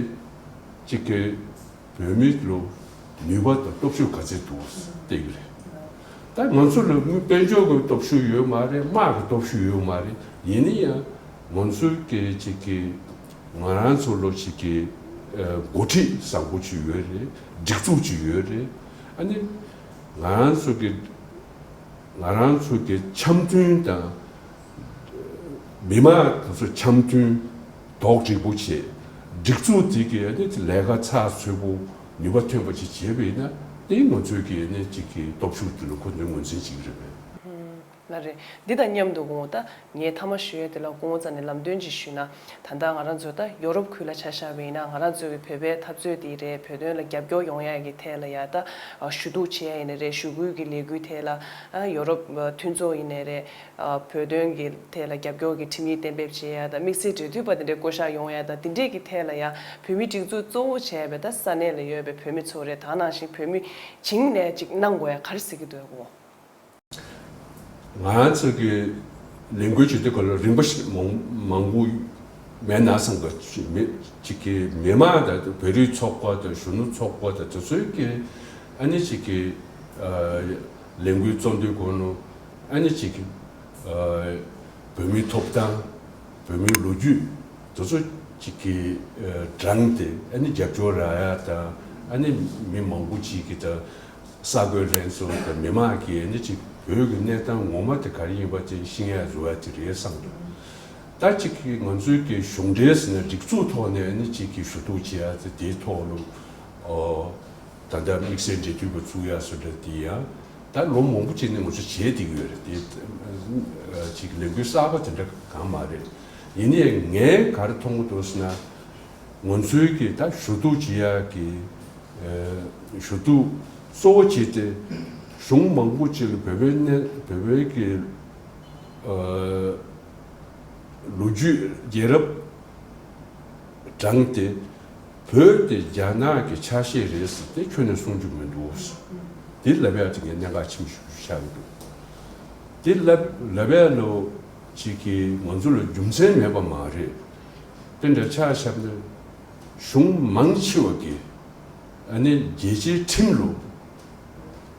གཅིག་གི་བོད་མི་ལ་ནུས་པ་དང་སྟོབས་ཤུགས་ག་ཚད་འདུག་བལྟ་གི་རེད། ད་ང་ཚོ་ལ་དཔལ་འབྱོར་གྱི་སྟོབས་ཤུགས་ཡོད་མ་རེད། དམག་གི་སྟོབས་ཤུགས་ཡོད་མ་རེད། ཡིན་ན་ཡང་ང་ཚོའི་གི་གཅིག་གི་ང་རང་ཚོ་ལ་གཅིག་གི་འགོ་ཁྲིད་བཟང་པོ་ཅིག་ཡོད་རེད། སྒྲིག་འཛུགས་ཅིག་ཡོད་རེད། ཨ་ནི་ང་རང་ཚོ་གི་ང་རང་ཚོ་གི་འཆམ་མཐུན་དང་ མི་མང་དེ་ཚོ་འཆམ་མཐུན་རྡོག་སྒྲིལ་པོ་བྱས། སྒྲིག་འཛུགས་དེ་གི་ཨ་ནི་ལས་ཀ་ཚགས་ཚུད་པོ་ནུས་པ་ཐོན་པ་ཅིག་བྱས་པ་ཡིན་ན། དེ་ང་ཚོའི་གི་ཨ་ནི་ཅིག་གི་སྟོབས་ཤུགས་དེ་ནི་ཁོ་ཚོའི་ངོས་འཛིན་བྱེད་ཀྱི་རེད་པས། ལ་རེད། འདི་དང་མཉམ་དུ་དགོངས། ད་ངས་མཐའ་མ་ཞུ་ཡས་དེ་ལ་དགོངས་རྩ་ནས་ལམ་སྟོན་ཅིག་ཞུས་ན། ད་ལྟ་ང་རང་ཚོ་ད་ཡོ་རོབ་ཁུལ་ལ་ཆ་བཞག་པ་ཡིན་ན། ང་རང་ཚོ་གི་བོད་པའི་འཐབ་རྩོད་འདི་རེད། བོད་དོན་ལ་རྒྱབ་སྐྱོར་ཡོང་ཡས་ཀྱི་ཐད་ལ་ཡ་ད་ཞུ་གཏུག་བྱེད་ཡས་ཡིན་ན་རེད། ཞུ་སྐུལ་གྱི་ལས་འགུལ་ཐད་ལ་ཡོ་རོབ་མཐུན་ཚོགས་ཡིན་ནའི་རེད། བོད་དོན་གྱི་ཐད་ལ་རྒྱབ་སྐྱོར་གྱི་ཁྲིམས་ཡིག་གཏན་འབེབས་བྱེད་ཡས་དང་། དམིགས་བསལ་འབྲེལ་མཐུད་པ་དེ་འདྲའི་བསྐོ་གཞག་ཡོང་ཡས་དང་། དེ་འདྲས་ཀྱི་ཐད་ལ་ཡ་བོད་མི་སྒྲིག་འཛུགས་གཙོ་བོ་བྱས་པའི་ད་ས་གནས་ལ་ཡོད་པའི་བོད་མི་ཚོ་རེད། ད་ནང་བཞིན་བོད་མི་བྱིངས་ནས་ཅིག་གནང་དགོས་ཡ་ག་རེ་གཟིགས་ཀྱི་འདུག་གོ། ང་ཚོ་གི་ལས་འགུལ་བྱེད་དུས་སྐབས་ལ་རིམ་པ་ཞིག་མང་མང་པོ་མེད་ན་བསམ་གི། མི་གཅིག་གི་མི་མང་དང་བོད་རིགས་ཚོགས་པ་དང་གཞོན་ནུ་ཚོགས་པ་དང་དེ་ཚོའི་གི་ཨ་ནི་གཅིག་གི་ལས་འགུལ་རྩོམ་དུས་སྐབས་ལ་ཨ་ནི་གཅིག་གི་བོད་མིའི་ཐོབ་ཐང་། བོད་མིའི་ལོ་རྒྱུས་དེ་ཚོ་གཅིག་གི་དྲངས་ཏེ་ཨ་ནི་རྒྱབ་སྐྱོར་རག་ཡ་དང་། ཨ་ནི་མི་མང་པོ་གཅིག་གི་ད་ས་བགོས་ལྷན་ཚོགས་དང་མི་མང་གིས་ནི་ཅིག་བོད་ཀྱི་གནས་སྟངས་ངོ་མ་དེ་ག་རེ་ཡིན་པ་དེ་ཤེས་ཡ་བཟོ་ཡ་དེ་རེད་བསམ་འདུག། ད་ཅིག་གི་ང་ཚོའི་གི་གཞུང་འབྲེལ་ཟེར་ན་སྒྲིག་འཛུགས་ཐོག་ནས་ནི་ཅིག་གི་ཞུ་གཏུག་བྱེད་ཡ་དེ་དེའི་ཐོག་ལ་ཨོ་ད་ལྟ་དམིགས་བསལ་འབྲེལ་མཐུད་པ་བཙུགས་ཡ་བཟོ་འདྲ་དེ་ཡང་ད་ལོ་མང་པོ་ཅིག་ནས་ང་ཚོ་བྱས་བསྡད་ཀྱི་ཡོད་རེད། དེ་ཅིག་ལས་འགུལ་གསར་པ་དེ་འདྲ་གང་མ་རེད། ཡིན་ནའི་ངས་ག་རེ་མཐོང་གི་འདུག་ཟེར་ན། ང་ཚོའི་གི་ད་ཞུ་གཏུག་བྱེད་ཡག་གི་ཨ་ཞུ་གཏུག་གཙོ་བོ་བྱས་ཏེ་གཞུང་མང་པོ་ཅིག་གི་བོད་པའི་གནས་བོད་པའི་གི་ཨ་ལོ་རྒྱུས་རྒྱལ་རབས་དྲངས་ཏེ། བོད་དེ་རྒྱ་ནག་གི་ཆ་ཤས་རེད་ཟེར་ཏེ་ཁྱོན་ནས་གསུང་རྒྱུ་མི་འདུག། དེ་ལབ་ཡག་དེ་ངས་གནད་འགག་ཆེན་པོ་ཞིག་ཆགས་ཀྱི་འདུག། དེ་ལབ་ལབ་ཡག་ལོ་ཅིག་གིས་ང་ཚོ་ལ་རྒྱུ་མཚན་མེད་པ་མ་རེད། དེ་འདྲ་ཆ་བཞག་ན་གཞུང་མང་ཆེ་བ་གིས་ཨ་ནི་རྒྱལ་སྤྱིའི་ཁྲིམས་ལ་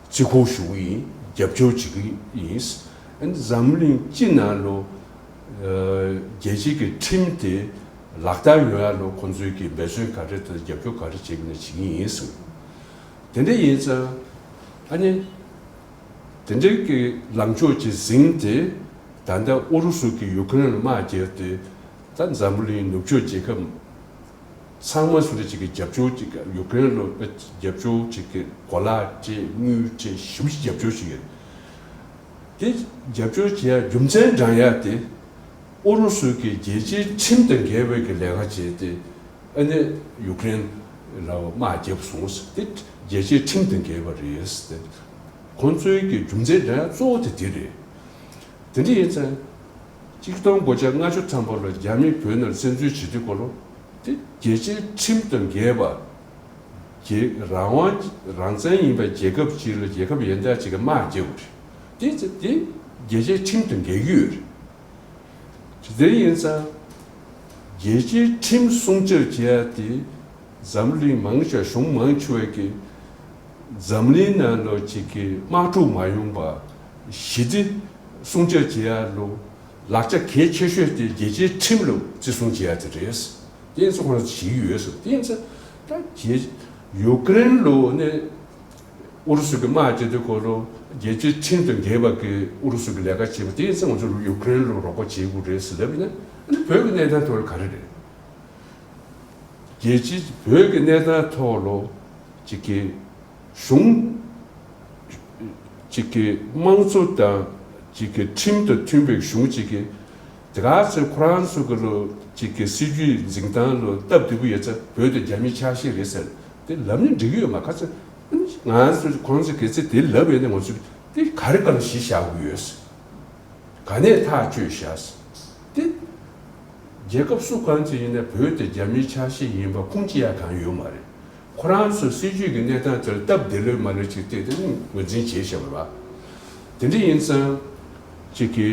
བརྩི་བཀུར་ཞུ་གི་ཡིན། རྒྱབ་སྐྱོར་བྱེད་ཀྱི་ཡིན། ཨ་ནི་འཛམ་གླིང་སྤྱི་ནང་ལ་ཨ་རྒྱལ་སྤྱི་གི་ཁྲིམས་དེ་ལག་བསྟར་ཡོང་ཡག་ལ་ཁོང་ཚོས་ཀྱི་འབད་བརྩོན་ག་རེ་དང་རྒྱབ་སྐྱོར་ག་རེ་བྱེད་ཀྱི་ན་བྱེད་ཀྱི་ཡིན་ཟེར། དེ་འདྲ་ཡིན་ཙང་ཨ་ནི་དེ་འདྲའི་གི་ལངས་ཕྱོགས་ཅིག་འཛིན་ཏེ། ད་ལྟ་ཨུ་རུ་སུ་གིས་ཡུ་ཀེ་རེན་ལ་དམག་རྒྱབ་སྟེ། ད་འཛམ་བུ་གླིང་ནུབ་ཕྱོགས་རྒྱལ་ཁབ་ཚང་མ་སུ་རེ་ཅིག་གིས་རྒྱབ་སྐྱོར་ཅིག་ཡུ་ཀེ་རེན་ལ་རྒྱབ་སྐྱོར་ཅིག་གི་གོ་ལག་སྤྲད། དངུལ་སྤྲད། ཞེ་པོ་ཅིག་རྒྱབ་སྐྱོར་བྱེད་ཀྱི་ཡོད། དེ་རྒྱབ་སྐྱོར་བྱེད་ཡ་རྒྱུ་མཚན་དྲངས་ཡ་དེ། ཨུ་རུ་སུ་གིས་རྒྱལ་སྤྱིའི་ཁྲིམས་དང་འགལ་བའི་གི་ལས་ཀ་བྱས་ཏེ། ཨ་ནི་ཡུ་ཀེ་རེན་ལ་དམག་རྒྱབ་སོང་ཟེར་ཏེ། རྒྱལ་སྤྱིའི་ཁྲིམས་དང་འགལ་བ་རེད་ཟེར་ཏེ། ཁོང་ཚོའི་གི་རྒྱུ་མཚན་དྲངས་ཡ་གཙོ་བོ་དེ་དེ་རེད། དེ་འདྲ་ཡིན་ཙང་། ཆིག་སྟོང་དགུ་བརྒྱ་ལྔ་བཅུ་ཐམ་པ་ལ་རྒྱ་མིས་བོད་ནང་བཙན་འཛུལ་བྱེད་དུས་སྐབས་ལ། དེ་རྒྱལ་སྤྱིའི་ཁྲིམས་དང་འགལ་བ། རྒྱལ་རང་དབང་རང་བཙན་ཡིན་པའི་རྒྱལ་ཁབ་ཅིག་ལ་རྒྱལ་ཁབ་གཞན་དག་ཅིག་གིས་དམག་རྒྱག་དགོས་རེད། དེ་ཚེ་དེ་རྒྱལ་སྤྱིའི་ཁྲིམས་དང་འགལ་གྱི་ཡོད་རེད། དེ་ཡིན་ཙང་། རྒྱལ་སྤྱིའི་ཁྲིམས་སྲུང་སྐྱོབ་བྱེད་ཡ་དེ་འཛམ་གླིང་མང་ཆེ་བ་གཞུང་མང་ཆེ་བས་ཀྱི་འཛམ་གླིང་ནང་ལོགས་ཅིག་གི་དམག་འཁྲུག་མ་ཡོང་བ། ཞི་བདེ་སྲུང་སྐྱོབ་བྱེད་ཡ་ལོ་ལག་ཆ་གལ་ཆེ་ཤོས་དེ་རྒྱལ་སྤྱིའི་ཁྲིམས་ལ་བརྩི་སྲུང་བྱེད་ཡ་དེ་རེད། དེ་ཡིན་ཙང་ཁོང་ཚོ་བྱེད་ཀྱི་ཡོད་ཟེར། དེ་ཡིན་ཙང་ད་རྒྱལ་ཡུ་ཀེ་རེན་ལོ་ནས། ཨུ་རུ་སུ་གི་དམག་རྒྱག་དུས་སྐབས་ལ་རྒྱལ་སྤྱིའི་ཁྲིམས་དང་འགལ་བ་གི་ཨུ་རུ་སུ་གི་ལས་ཀ་བྱེད་པ་དེ་ཡིན་ཙང་ང་ཚོ་ཡུ་ཀེ་རེན་ལ་རོགས་པ་བྱེད་དགོས་རེད་ཟེར་ལབ་ཡིན་ན། ཨ་ནི་བོད་ཀྱི་གནས་སྟངས་ཐོག་ལ་ག་རེ་རེད། རྒྱལ་སྤྱི་བོད་ཀྱི་གནས་སྟངས་ཐོག་ལ་ཅིག་གི་གཞུང་ཅིག་གི་དམངས་གཙོ་དང་ཅིག་གི་ཁྲིམས་དང་མཐུན་པའི་གཞུང་ཅིག་གི་དེ་ག་ཚོད་ཁོ་རང་ཚོ་གི་ལོ་ཅིག་གི་སྲིད་ཇུས་འཛིན་སྟངས་ལ་སྟབས་བདེ་པོ་ཡོད་ཚེ་བོད་དེ་རྒྱ་མིའི་ཆ་ཤས་རེད་ཟེར་དེ་ལབ་ན་འགྲིག་གི་ཡོད་མ། ཁ་ཚོད་ང་ཚོ་ཁོང་ཚོ་གི་ཚེ་དེ་ལབ་ཡོད་ན་ང་ཚོ་དེ་ག་རེ་གང་གཞི་བཞག་དགོས་ཡོད་ཟེར། ག་ནས་ཐག་གཅོད་བཞག་ཟེར། དེ་རྒྱལ་ཁབ་སུ་གང་ཅིག་ཡིན་ན་བོད་དེ་རྒྱ་མིའི་ཆ་ཤས་ཡིན་པ་ཁུངས་སྐྱེལ་ཡ་གང་ཡོད་མ་རེད། ཁོ་རང་ཚོའི་སྲིད་ཇུས་ཀྱི་གནས་སྟངས་དེར་སྟབས་བདེ་ལོས་མ་ལོས་ཅིག་བལྟས་ཏེ་ངོས་འཛིན་བྱས་བཞག་པ་རེད། དེ་འདྲ་ཡིན་ཙང་ཅིག་གི་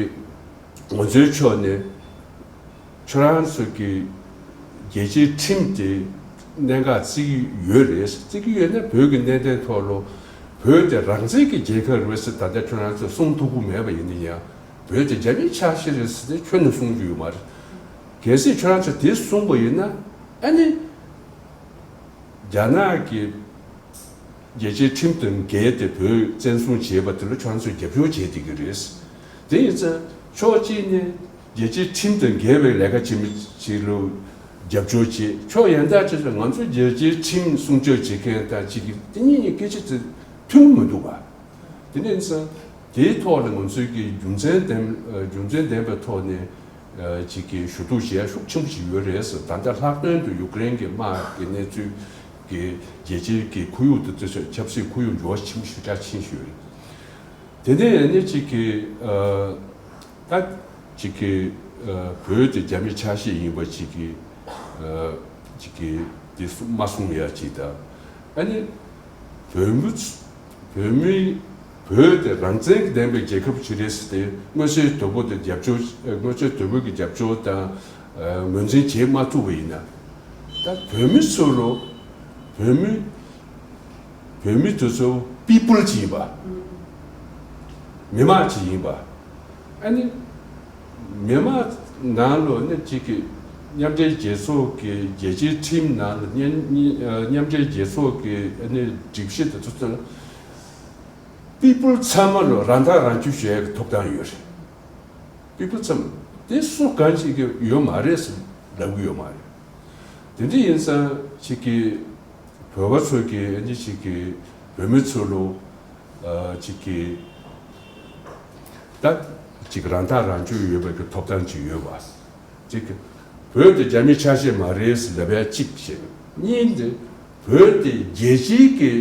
ང་ཚོའི་ཕྱོགས་ནས་ཁྱོད་རང་ཚོ་གི་རྒྱལ་སྤྱིའི་ཁྲིམས་དེ་གནད་འགག་བརྩི་གི་ཡོད་རེད། བརྩི་གི་ཡོད་ན་བོད་ཀྱི་གནད་དོན་ཐོག་ལ་བོད་དེ་རང་བཙན་གྱི་རྒྱལ་ཁབ་རེད་ཟེར་ད་ལྟ་ཁྱོད་རང་ཚོས་གསུང་ཐུབ་ཀྱི་མེད་པ་ཡིན་ན་ཡང་། བོད་དེ་རྒྱ་མིའི་ཆ་ཤས་རེད་ཟེར་ཏེ་ཁྱོན་ནས་གསུང་རྒྱུ་ཡོད་མ་རེད། གལ་སྲིད་ཁྱོད་རང་ཚོས་དེ་གསུངས་པ་ཡིན་ན། ཨ་ནི་རྒྱ་ནག་གི་རྒྱལ་སྤྱིའི་ཁྲིམས་དང་འགལ་ཏེ་བོད་བཙན་བཟུང་བྱས་པ་དེ་ལ་ཁྱོད་རང་ཚོས་རྒྱབ་སྐྱོར་བྱས་བསྡད་ཀྱི་རེད། དེ་ཡིན་ཙང་ཕྱོགས་གཅིག་ནས་ རྒྱལ་སྤྱིའི་ཁྲིམས་དང་འགལ་བའི་ལས་ཀ་བྱེད་མི་ཞིག་ལ་རྒྱབ་སྐྱོར་བྱེད་ཕྱོགས་ཡན་དག་བྱས་ཙང་ང་ཚོའི་རྒྱལ་སྤྱིའི་ཁྲིམས་སྲུང་སྐྱོབ་བྱེད་མཁན་དང་ཅིག་གི་དེ་གཉིས་ཀྱི་སྐད་ཆ་དེ་མཐུན་གྱི་མི་འདུག་བ། དེ་འདྲ་ཡིན་ཙང་དེའི་ཐོག་ལ་ང་ཚོའི་གི་རྒྱུ་མཚན་ལྡན་རྒྱུ་མཚན་ལྡན་པའི་ཐོག་ནས་ཅིག་གི་ཞུ་གཏུག་བྱེད་ཡ་ཤུགས་ཆེན་པོ་ཞིག་ཡོད་རེད་ཟེར། ད་ལྟ་ལྷག་དོན་དུ་ཡུཀ་རེན་གྱི་དམག་གི་གནས་ཚུལ་གྱི་རྒྱལ་སྤྱིའི་གི་ཁོར་ཡུག་དེ་ཚོ་ཆབ་སྲིད་ཁོར་ཡུག་འགྱུར་བ་ཆེན་པོ་ཞེ་དྲག་ཕྱིན་ཞུ་ཡོད་རེད། དེ་ནས་ཨ་ནི་ཅིག་གི་ད་ཅིག་གི་བོད་དེ་རྒྱ་མི་ཆ་ཤས་ཡིན་པ་ཅིག་གི་ཅིག་གི་དེ་མ་གསུང་ཡ་ཅིག་དང་། ཨ་ནི་བོད་མི་བོད་མི་བོད་དེ་རང་བཙན་གྱི་ལྡན་པའི་རྒྱལ་ཁབ་ཅིག་རེད་ཟེར་ཏེ་མངོན་གསལ་དོད་པོ་དེ་རྒྱབ་སྐྱོར་མངོན་གསལ་དོད་པོ་གི་རྒྱབ་སྐྱོར་དང་ངོས་འཛིན་བྱེད་མ་ཐུབ་པ་ཡིན་ན། ད་བོད་མི་ཚོ་ལོ་བོད་མི་བོད་མི་དེ་ཚོ་པི་པུལ་ཅིག་ཡིན་པ། མི་དམངས་ཅིག་ཡིན་པ། ཨ་ནི་མི་དམངས་ནང་ལོ་ནི་གཅིག་གི་མཉམ་འབྲེལ་རྒྱལ་ཚོགས་ཀྱི་རྒྱལ་སྤྱིའི་ཁྲིམས་ནང་ལ་མཉམ་མཉམ་འབྲེལ་རྒྱལ་ཚོགས་ཀྱི་ཨ་ནི་སྒྲིག་གཞི་དེ་ཚོ་ཚོ་པི་པུལ་ཚང་མ་ལོ་རང་ཐག་རང་གཅོད་བྱེད་ཡག་གི་ཐོབ་ཐང་ཡོད་རེད། པི་པུལ་ཚང་མ་དེ་སུ་གང་ཞིག་གི་ཡོད་མ་རེད་ཟེར་ལབ་གི་ཡོད་མ་རེད། དེ་འདྲ་ཡིན་ཙང་གཅིག་གི་བོད་པ་ཚོ་གི་ཨ་ནི་གཅིག་གི་བོད་མི་ཚོ་ལོ་ཨ་གཅིག་གི་ད་གཅིག་རང་ཐག་རང་གཅོད་ཡོད་པའི་གི་ཐོབ་ཐང་ཅིག་ཡོད་པ། གཅིག་གི་བོད་དེ་རྒྱ་མི་ཆ་ཤས་མ་རེད་ཟེར་ལབ་ཡ་གཅིག་བྱས། གཉིས་དེ་བོད་དེ་རྒྱལ་སྤྱིའི་གི་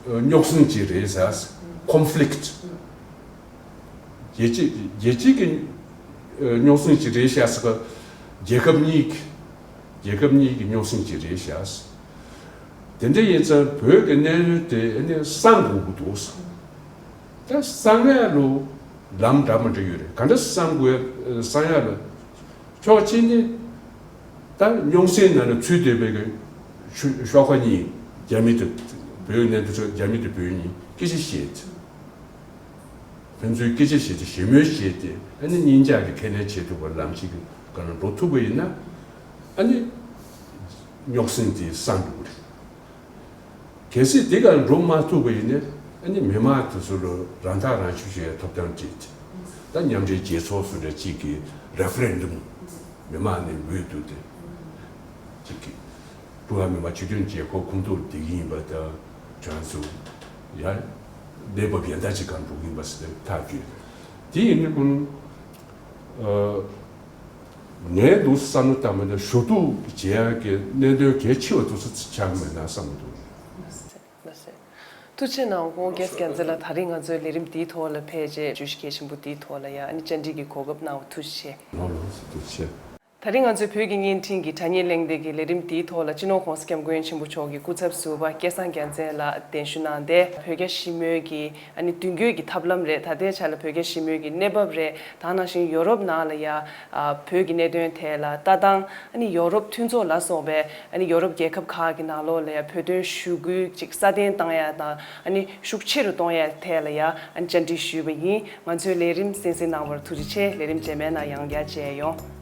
རྙོག་ཟིང་ཅིག་རེད་ཟེར། ཀོན་ཕི་ལིག་ཊི། རྒྱལ་སྤྱི་རྒྱལ་སྤྱི་གི་རྙོག་ཟིང་ཅིག་རེད་ཤག་ཟེར་ག་རྒྱལ་ཁབ་གཉིས་ཀྱི་རྒྱལ་ཁབ་གཉིས་ཀྱི་རྙོག་ཟིང་ཅིག་རེད་ཤག་དེ་འདྲ་ཡིན་ཙང་བོད་ཀྱི་གནས་ཚུལ་དེ་ནི་གསང་དགོས་ཀྱི་འདུག་ད་གསང་ཡ་ལོ་ལམ་འདྲ་མི་འདྲ་ཡོད་རེད། ག་འདྲ་གསང་དགོས་གསང་ཡ་ལ་ཕྱོགས་གཅིག་ནི་ད་རྙོག་ཟིང་ནང་ལ་ཚུད་བསྡད་པའི་གི་ཤོག་ཁག་གཉིས་རྒྱ་མི་དེ་བོད་གནས་འདི་ཚོ་རྒྱ་མི་དེ་བོད་གཉིས་སྐད་ཆ་བཤད། ཕན་ཚུན་སྐད་ཆ་བཤད་དེ་ཞི་མོལ་བྱས་ཏེ་ཨ་ནི་གཉིས་ཆ་གི་ཁས་ལེན་བྱེད་ཐུབ་པའི་ལམ་ཞིག་གི་སྒང་ལ་འགྲོ་ཐུབ་པ་ཡིན་ན་ཨ་ནི་རྙོག་ཟིང་དེ་སངས་འགྲོ་གི་རེད། གལ་སྲིད་དེ་སྒང་འགྲོ་མ་ཐུབ་པ་ཡིན་ན་ཨ་ནི་མི་དམངས་དེ་ཚོ་ལ་རང་ཐག་རང་གཅོད་བྱེད་ཡའི་ཐོབ་ཐང་སྤྲད་དེ་ད་མཉམ་འབྲེལ་རྒྱལ་ཚོགས་སུ་འདྲ་གཅིག་གི་རེ་ཕ་རེན་ཌམ་མི་དམངས་ནས་འོས་བསྡུ་སྟེ་གཅིག་གི་ཀྲུང་ཧྭ་མི་དམངས་སྤྱི་མཐུན་རྒྱལ་ཁབ་ཁོངས་གཏོགས་བསྡད་ཀྱི་ཡིན་པ་དང་། ཁྱོད་ཚོ་ཡང་གནས་བབ་ཡན་ལྟ་ཅིག་གང་འགྲོ་གི་ཡིན་པ་ཟེར་ཐག་བཅད། དེ་ཡིན་དུས་ཀུན་ངས་འདུག་བསམ་བློ་བཏང་བ་ན་ཞུ་གཏུག་བྱེད་ཡག་གི་གནད་དོན་གལ་ཆེ་བ་འདུག་ས་ཆགས་མེད་ན་བསམ་གྱི་འདུག་ལགས་སོ། ཐུགས་རྗེ་གནང་། སྐུ་ངོ་རྒྱལ་རྒྱལ་མཚན་ལགས། ད་རིང་ང་ཚོའི་ལས་རིམ་འདིའི་ཐོག་ལ་ཕེབས་རྗེས་བརྗོད་གཞི་གལ་ཆེན་པོ་འདིའི་ཐོག་ལ་ཡང་ཨ་ནི་བཅར་འདྲི་གི་གོ་སྐབས་གནང་བ་ཐུགས་རྗེ་ཆེ། ལགས་སོ། ཐུགས་རྗེ་ཆེ། ད་རིང་ང་ཚོའི་བོད་ཀྱི་བརྙན་འཕྲིན་གྱི་དྲ་བརྙན་གླེང་སྟེགས་ཀྱི་ལས་རིམ་འདིའི་ཐོག་ལ་སྤྱི་ནོར་༸གོང་ས་༸སྐྱབས་མགོན་ཆེན་པོ་མཆོག་གི་སྐུ་ཚབ་ཟུར་པ་སྐལ་བཟང་རྒྱལ་མཚན་ལགས་གདན་ཞུ་གནང་སྟེ་བོད་རྒྱ་ཞི་མོལ་གྱི་ཨ་ནི་མདུན་སྐྱོད་ཀྱི་ཐབས་ལམ་རེད། ད་ལྟའི་ཆ་ལ་བོད་རྒྱ་ཞི་མོལ་གྱི་གནས་བབ་རེད། ད་ནང་བཞིན་ཡོ་རོབ་ནང་ལ་ཡ་ཨ་བོད་ཀྱི་གནད་དོན་ཐད་ལ་ལྟ་སྟངས། ཨ་ནི་ཡོ་རོབ་མཐུན་ཚོགས་ལ་སོགས་པའི་ཨ་ནི་ཡོ་རོབ་རྒྱལ་ཁབ་ཁག་གི་ནང་ལོགས་ལ་ཡ་བོད་དོན་ཞུ་སྐུལ་ཅིག་སྲ་བརྟན་བཏང་ཡ་དང་ཨ་ནི་ཤུགས་ཆེ་རུ་གཏོང་ཡ་ཐད་ལ་ཡ་ཨ་ནི་བཅར་འདྲི་ཞུས་པ་ཡིན། ང་ཚོའི་ལས་རིམ་གསན་གཟིགས་གནང་བར་ཐུགས་རྗེ་ཆེ། ལས་རིམ་རྗེས་མའི་ནང་ཡང་བསྐྱར་མཇལ་ཡོང་།